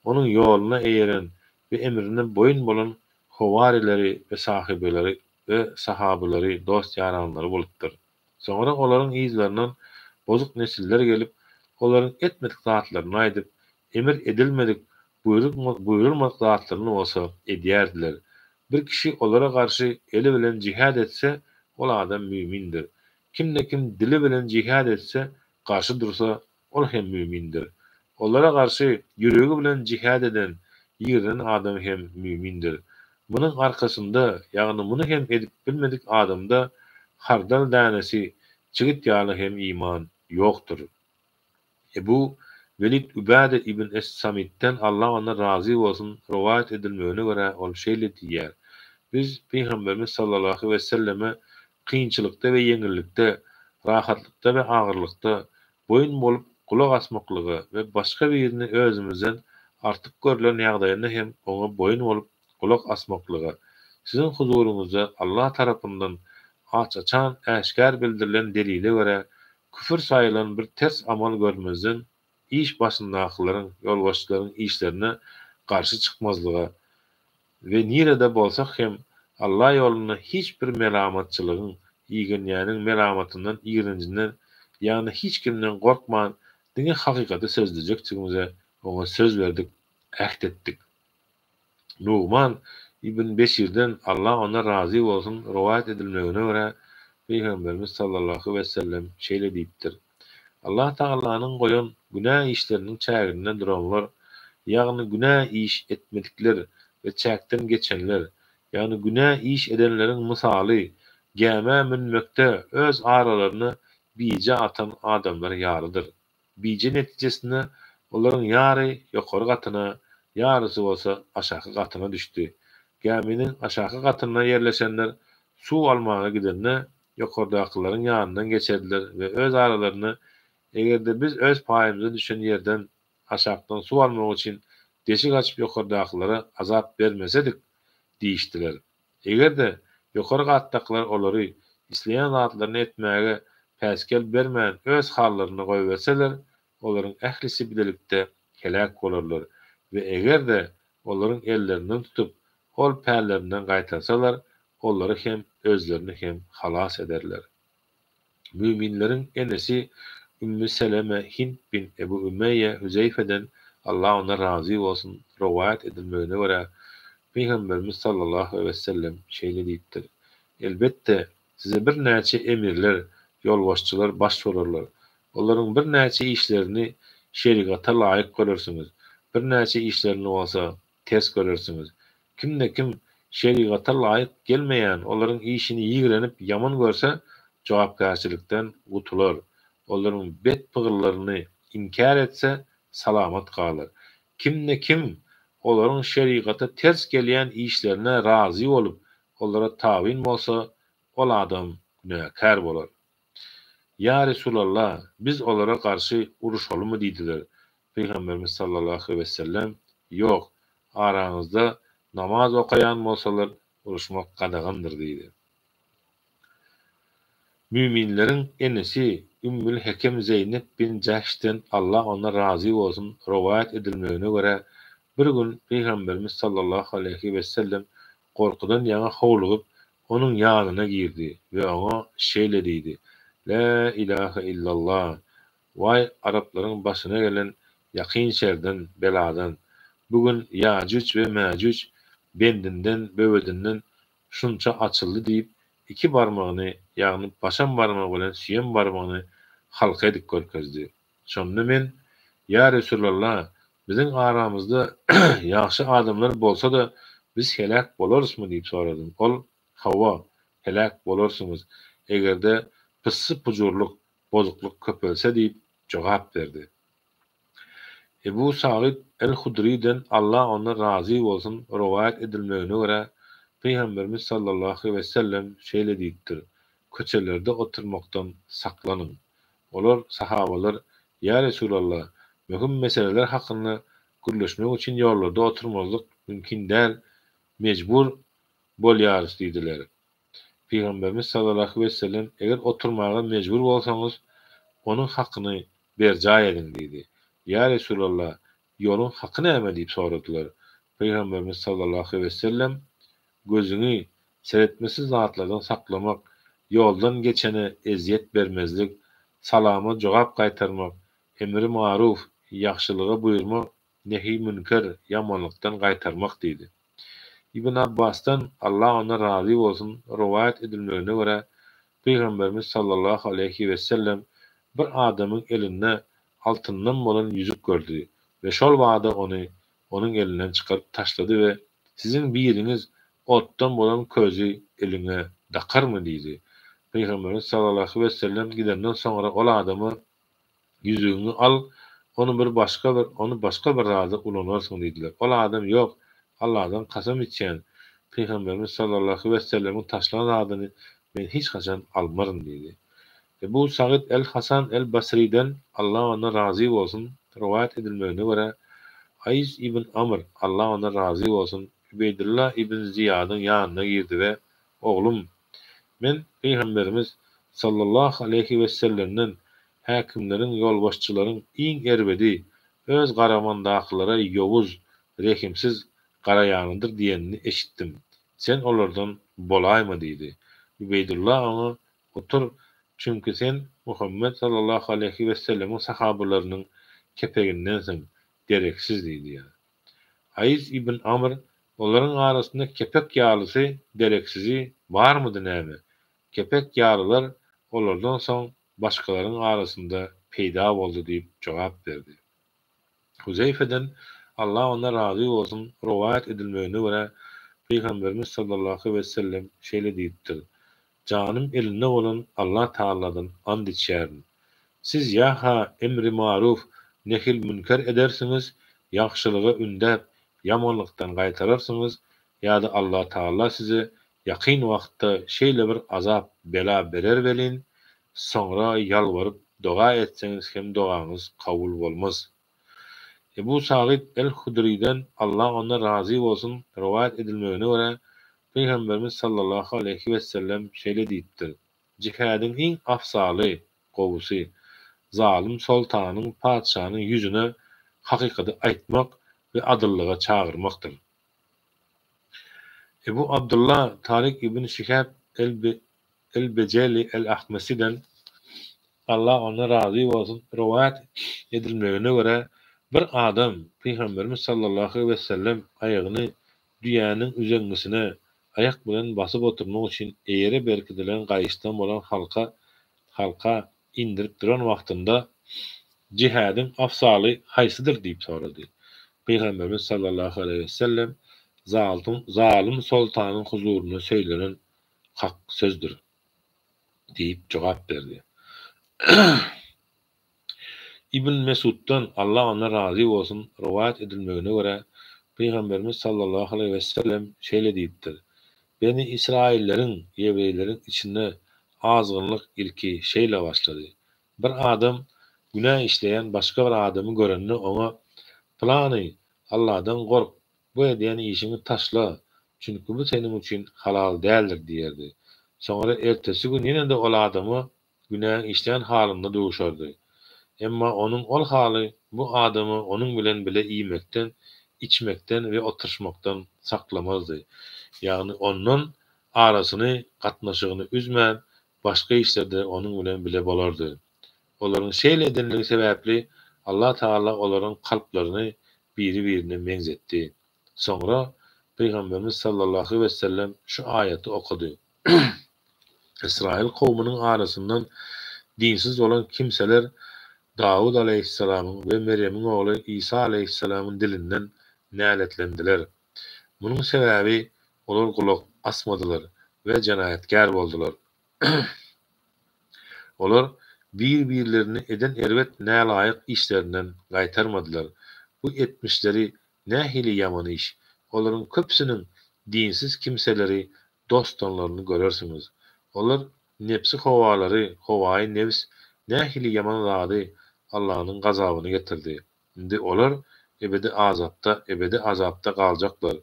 onuň ýoluna eýeren we emrine boýun bolan howarileri we sahybeleri we sahabylary, dost-ýaranlary bolupdyr. Soňra olaryň yzlaryndan bozuk nesiller gelip, olaryň etmedik zatlaryny aýdyp, emir edilmedik, buýrulmadyk zatlaryny bolsa edýärdiler. Bir kişi olara garşy eli bilen jihad etse, ol adam mümindir. Kimde-kim dili bilen jihad etse, garşy dursa, ol hem mümindir. Olara garşy ýüregi bilen jihad eden, ýigrenen adam hem mümindir. Munuň arkasynda, ýagny muny hem edip bilmedik adamda hardal dänesi, çigit ýaly hem iman ýokdur. Ebu Welid Übäde ibn Es-Samitden, Allah ondan razy bolsun, rowaýat edilmegine görä, ol şeýle diýýär, Biz Pygamberimiz sallallahu weselleme kynçylykda we ýeňillikde, rahatlykda we agyrlykda boýun bolup gulak asmaklyga we başga birini özümizden artyk görlen ýagdaýynda hem oňa boýun bolup gulak asmaklyga, siziň huzuryňyzda Allah tarapyndan aç-açan äşgär bildirilen delile görä küfür saýylan bir ters amal görmezden iş başyndakylaryň, ýolbaşçylaryň işlerine garşy çykmazlyga we nirede bolsak hem Allah ýolunda hiç bir melamatçylygyň, igenýäniň melamatyndan, ýigrenjinden, ýagny hiç kimden gorkman diňe hakykaty sözlejekdigimize oňa söz berdik, äht etdik. Nugman ibn Beşirden, Allah ondan razy bolsun, rowaýat edilmegine görä, Pygamberimiz sallallahu wesellem şeýle diýipdir, Allah Tagalanyň goýan günä işleriniň çäginde duranlar, ýagny günä iş etmedikler we çäkden geçenler, ýagny günä iş edenleriň mysaly gämä münmekde öz aralaryna bije atan adamlar ýalydyr. Bije netijesinde olaryň ýary ýokary gatyna, ýarysy bolsa aşaky gatyna düşdi. Gäminiň aşaky gatynda ýerleşenler suw almaga gidende ýokardakylaryň ýanyndan geçerdiler we öz aralarynda Eger-de biz öz paýymyza düşen ýerden aşakdan suw almak üçin deşik açyp ýokardakylara azap bermesedik diýişdiler. Eger-de ýokary gatdakylar olary isleýän zatlaryny etmäge päsgel bermän öz hallarynda goýberseler, olaryň ählisi bilelikde heläk bolarlar we eger-de olaryň ellerinden tutup, ol pällerinden gaýtarsalar, olary hem, özlerini hem halas ederler. Müminleriň enesi Ümmi Seleme Hind bin Ebu Ümeýýe Hüzeýfeden, Allah ondan razy bolsun, rowaýat edilmegine görä, Pygamberimiz sallallahu wesellem şeýle diýipdir, Elbetde, size birnäçe emirler, ýolbaşçylar baş bolarlar. Olaryň birnäçe işlerini şerigata laýyk görersiňiz, birnäçe işlerini bolsa ters görersiňiz. Kimde-kim. şerigata laýyk gelmeýän olaryň işini ýigrenip ýaman görse, jogapkärçilikden gutular. Olaryň bet pygyllaryny inkär etse, salamat galar. Kimde-kim olaryň şerigata ters gelýän işlerine razy bolup, olara tabyn bolsa, ol adam günäkär bolar. Ýa Resulallah, biz olara garşy uruşalymy diýdiler. Pygamberimiz sallallahu wesellem, Ýok, araňyzda namaz okaýan bolsalar uruşmak gadagandyr diýdi. Müminleriň enesi Ümmül Hekem Zeýnep bin Jähşden, Allah ondan razy bolsun, rowaýat edilmegine görä, bir gün Pygamberimiz sallallahu aleýhi wesellem gorkudan ýaňa howlugyp, onuň ýanyna girdi we oňa şeýle diýdi, Lä ilahe illallah, waý araplaryň başyna gelen ýakyn şerden, beladan! Bu gün Ýajüj we Mäjüj bendinden, böwedinden şunça açyldy diýip, iki barmagyny, ýagny başam barmagy bilen süýem barmagyny halka edip görkezdi. Şonda men, Ýa Resulallah, biziň aramyzda ýagşy adamlar bolsa-da, biz heläk bolarysmy diýip soradym. Ol, Hawa, heläk bolarsyňyz, eger-de pyssy-pujurlyk, bozuklyk köpelse diýip jogap berdi. Ebu Sagyt el-Hudryden, Allah ondan razy bolsun, rowaýat edilmegine görä, Pygamberimiz sallallahu wesellem şeýle diýipdir, Köçelerde oturmakdan saklanyň. Olar, sahabalar, Ýa Resulallah, möhüm meseleler hakynda gürleşmek üçin ýollarda oturmazlyk mümkin däl, mejbur bolýarys diýdiler. Pygamberimiz sallallahu wesellem, Eger oturmaga mejbur bolsaňyz, onuň hakyny berjaý ediň diýdi. Ýa Resulallah, ýoluň haky näme diýip soradylar. Pygamberimiz sallallahu wesellem, Gözüňi seretmesiz zatlardan saklamak, ýoldan geçene ezýet bermezlik, salama jogap gaýtarmak, emri maruf, ýagşylyga buýurmak, nehi münker, ýamanlykdan gaýtarmak diýdi. Ibn Abbasdan, Allah ondan razy bolsun, rowaýat edilmegine görä, Pygamberimiz sallallahu aleýhi wesellem bir adamyň elinde altyndan bolan ýüzük gördi we şol bada ony onuň elinden çykaryp taşlady we Siziň biriňiz otdan bolan közi eliňe dakarmy diýdi. Pygamberimiz sallallahu wesellem gidenden soňra ol adama Ýüzügiňi al, ony bir başga bir ony başga bir zada ulanarsyň diýdiler. Ol adam Ýok, Allahdan kasam içýän, Pygamberimiz sallallahu wesellemiň taşlan zadyny men hiç haçan almaryn diýdi. Ebu Sagyt el-Hasan el-Basriden, Allah ondan razy bolsun, rowaýat edilmegine görä, Aýz ibn Amr, Allah ondan razy bolsun, Übeýdulla ibn Zyýadyň ýanyna girdi we, Oglum, men Pygamberimiz, sallallahu aleýhi wessellemden, Häkimleriň, ýolbaşçylaryň iň erbedi, öz garamagyndakylara ýowuz, rehimsiz garaýanydyr diýenini eşitdim. Sen olardan bolaýma diýdi. Übeýdulla oňa, Otur, çünki sen Muhammet sallallahu aleýhi wesellemiň sahabalarynyň kepegindensiň, dereksiz diýdi. Aýz ibn Amr, Olaryň arasynda kepek ýalysy, dereksizi barmydy näme? Kepek ýalylar olardan soň başgalaryň arasynda peýda boldy diýip jogap berdi. Huzeýfeden, Allah ondan razy bolsun, rowaýat edilmegine görä, Pygamberimiz sallallahu wesellem şeýle diýipdir, Janym elinde bolan Allah Tagaladan and içýärin. Siz ýa-ha emri maruf, nehil münker edersiňiz, ýagşylyga ündäp, ýamanlykdan gaýtararsyňyz, ýa-da Allah Tagala size ýakyn wagtda şeýle bir azap, bela berer welin, soňra ýalbaryp doga etseňiz hem dogaňyz kabul bolmaz. Ebu Sagyt el-Hudrydan, Allah ondan razy bolsun, rowaýat edilmegine görä, Pygamberimiz sallallahu aleýhi wesellem şeýle diýipdir, Jihädiň iň afzaly, gowusy, zalym soltanyň, patyşanyň ýüzüne hakykaty aýtmak we adyllyga çagyrmakdyr. Ebu Abdylla Taryk ibn Şihäp el-Bejeli el-Ahmesiden, Allah ondan razy bolsun, rowaýat edilmegine görä, bir adam Pygamberimiz sallallahu wesellem aýagyny düýäniň üzeňňisine aýak bilen basyp oturmak üçin eýere berkidilen gaýyşdan bolan halka halka indirip duran wagtynda, Jihädiň afzaly haýsydyr? diýip sorady. Pygamberimiz sallallahu aleýhi wesellem. Zalym soltanyň huzurynda söýlenen hak sözdür. Diýip jogap berdi. Ibn Mesuddan, Allah ondan razy bolsun, rowaýat edilmegine görä, Pygamberimiz sallallahu aleýhi wesellem şeýle diýipdir, Beni Israýyllaryň, ýewreýleriň, içinde azgynlyk ilki şeýle başlady, Bir adam günä işleýän başga bir adamy görende oňa, Pylany, Allahdan gork, bu edýän işiňi taşla, çünki bu seniň üçin halal däldir diýerdi. Soňra ertesi gün ýene-de ol adama günä işlän halynda duşardy. Emma onuň ol haly bu adamy onuň bilen bile iýmekden, içmekden we oturyşmakdan saklamazdy. Ýagny ondan arasyny, gatnaşygyny üzmän, başga işlerde onuň bilen bile bolardy. Olaryň şeýle edenligi sebäpli Allah Tagala olaryň kalplaryny biri-birine meňzetdi. Soňra Pygamberimiz sallallahu wesellem şu aýaty okady. Ysraýyl kowumynyň arasyndan dinsiz bolan kimseler Dawut alaýhyssalamyň we Merýemiň ogly Isa alaýhyssalamyň dilinden näletlendiler. Munuň sebäbi olar gulak asmadylar we jenaýatkär boldular. Olar bir-birlerini eden erbet nälaýyk işlerinden gaýtarmadylar. Bu etmişleri nähili ýaman iş! Olaryň köpüsiniň dinsiz kimseleri dostanlaryny görersiňiz. Olar nebsi howalary, howaýy nebs nähili ýaman zady Allanyň gazabyny getirdi. Indi olar ebedi azapda, ebedi azapda galjaklar.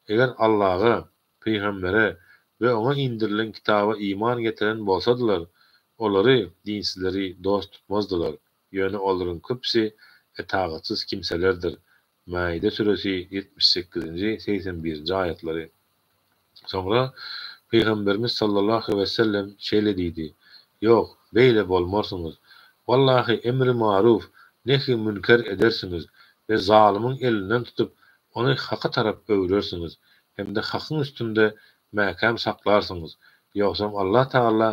Eger Allaga, pygambere we oňa indirilen kitaba iman getiren bolsadylar, olary, dinsizleri, dost tutmazdylar. Ýöne olaryň köpüsi etagatsyz kimselerdir. Maide süresi, 78-nji, 81-nji aýatlary. Soňra Pygamberimiz sallallahu wesellem şeýle diýdi, Ýok, beýle bolmarsyňyz. Wallahy emri maruf, nehi münker edersiňiz we zalymyň elinden tutup, ony haka tarap öwrersiňiz hem-de hakyň üstünde mäkäm saklarsyňyz. Ýogsam Allah Tagala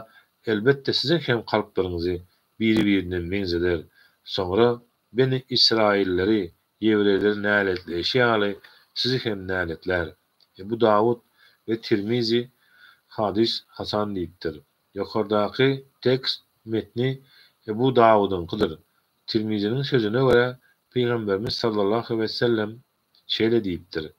elbetde siziň hem kalplaryňyzy biri-birine meňzeder. Soňra Beni Israýyllary, ýewreýleri näletleýşi ýaly, sizi hem näletlär. Ebu Dawud we Tirmizi hadys hasan diýipdir. Ýokardaky tekst metni Ebu Dawudyňkydyr. Tirmiziniň sözüne görä, Pygamberimiz sallallahu wesellem şeýle diýipdir,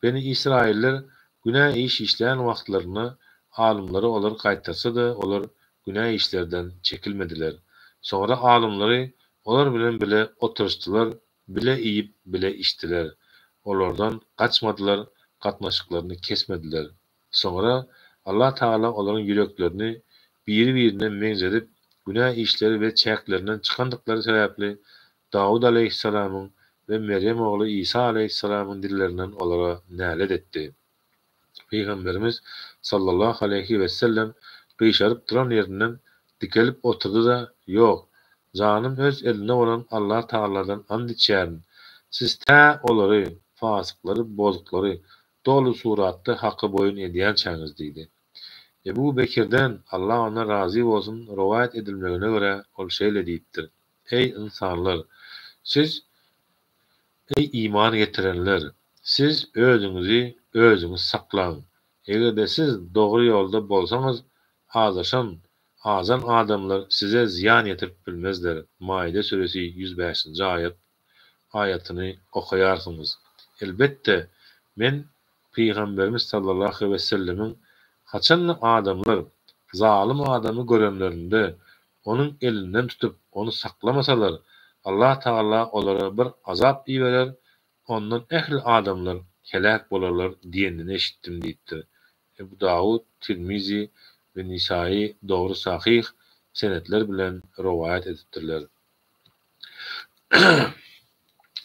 Beni Israýyllar günä iş işlän wagtlarynda alymlary olary gaýtarsa-da, olar günä işlerden çekilmediler. Soňra alymlary olar bilen bile oturyşdylar Bile iýip, bile içdiler. Olardan gaçmadylar, gatnaşyklaryny kesmediler. Soňra Allah Tagala olaryň ýüreklerini biri-birine meňzedip, günä işleri we çäklerinden çykandyklary sebäpli Dawut aleýhissalamyň we Merýem ogly Isa aleýhissalamyň dillerinden olara nälet etdi. Pygamberimiz sallallahu aleýhi wesellem gyşaryp duran ýerinden dikelip oturdy-da, Ýok, janym öz elinde bolan Allah Tagaladan and içýärin, siz tä olary, fasyklary, bozuklary, doly suratda haka boýun edýänçäňiz diýdi. Ebu Bekirden, Allah ondan razy bolsun, rowaýat edilmegine görä, ol şeýle diýipdir, Eý, ynsanlar! Siz Eý, iman getirenler! Siz özüňizi özüňiz saklaň! Eger-de siz dogry ýolda bolsaňyz, azaşan, azan adamlar size zyýan ýetirip bilmezler, Maide süresi, 105-nji aýat, aýatyny okaýarsyňyz. Elbetde, men Pygamberimiz sallallahu wesellemiň Haçanda adamlar zalym adamy görenlerinde, onuň elinden tutup, ony saklamasalar, Allah Tagala olara bir azap iberer, ondan ähli adamlar heläk bolarlar diýenini eşitdim diýipdir. Ebu Dawud, Tirmizi we Nisaýy dogry sahyh senetler bilen rowaýat edipdirler.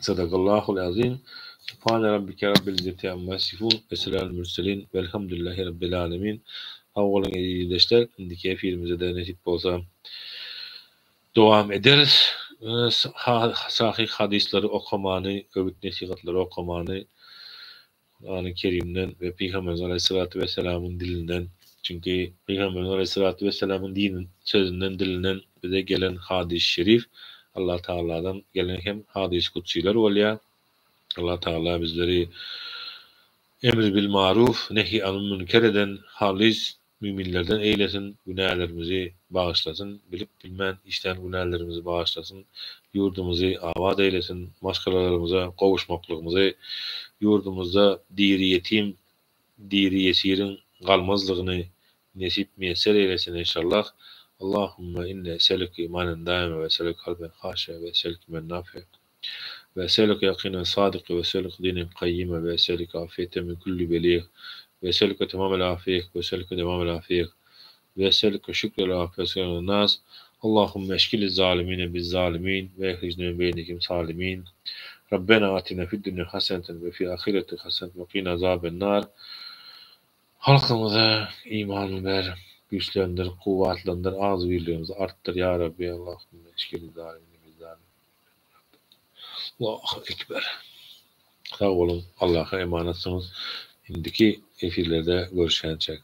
Sadakallahul azim. Subhane rabbike rabbil izzeti amma ýasifun we selamul murselin welhamdülillahi rabbil alemin. Sag boluň eziz ildeşler. Indiki efirimizde-de nesip bolsa dowam ederis. Sahyh hadyslary okamany, öwüt-nesihatlary okamany Kurany Kerimden we Pygamberimiz aleýhissalatu wessalamyň dilinden, çünki Pygamberimiz aleýhissalatu wessalamyň din sözünden, dilinden bize gelen hadys şerif Allah Tagaladan gelen hem hadys kutsylar bolýar. Allah Tagala bizleri. Emri bil maruf, nehi anil münker eden halys müminlerden eýlesin, günälerimizi bagyşlasyn, bilip bilmän işlän günälerimizi bagyşlasyn, ýurdumyzy abat eýlesin, maşgalalarymyza gowuşmaklygymyzy, ýurdumyzda diri ýetim, diri ýesiriň galmazlygyny nesip miýesser eýlesin enşallah. Allahümme inne eselüke imanen daime ve eselüke kalben haşia ve eselüke ilmen nafi'a. Ve eselüke yakinen sadyka ve eselüke dinen kayyime ve eselüke afiyeten min kulli beliyeh ve eselüke temamel afiyeh ve eselüke devamel afiyeh ve eselüke şükrel afiyet nas Allahümme eşkili zalimine biz zalimin ve ehricne min beynikim salimin Rabbena atina fid dünya haseneten ve fi ahireti haseneten ve qina azaben nar Halkymyza iman ber, güýçlendir, kuwwatlandyr, agzybirligimizi artdyr, ýa Rabbi, Allahümme eşkili zalimine biz zalimin. Allahu Ekber. Sag boluň, Allaha emanatsyňyz. Indiki efirlerde görüşýänçäk.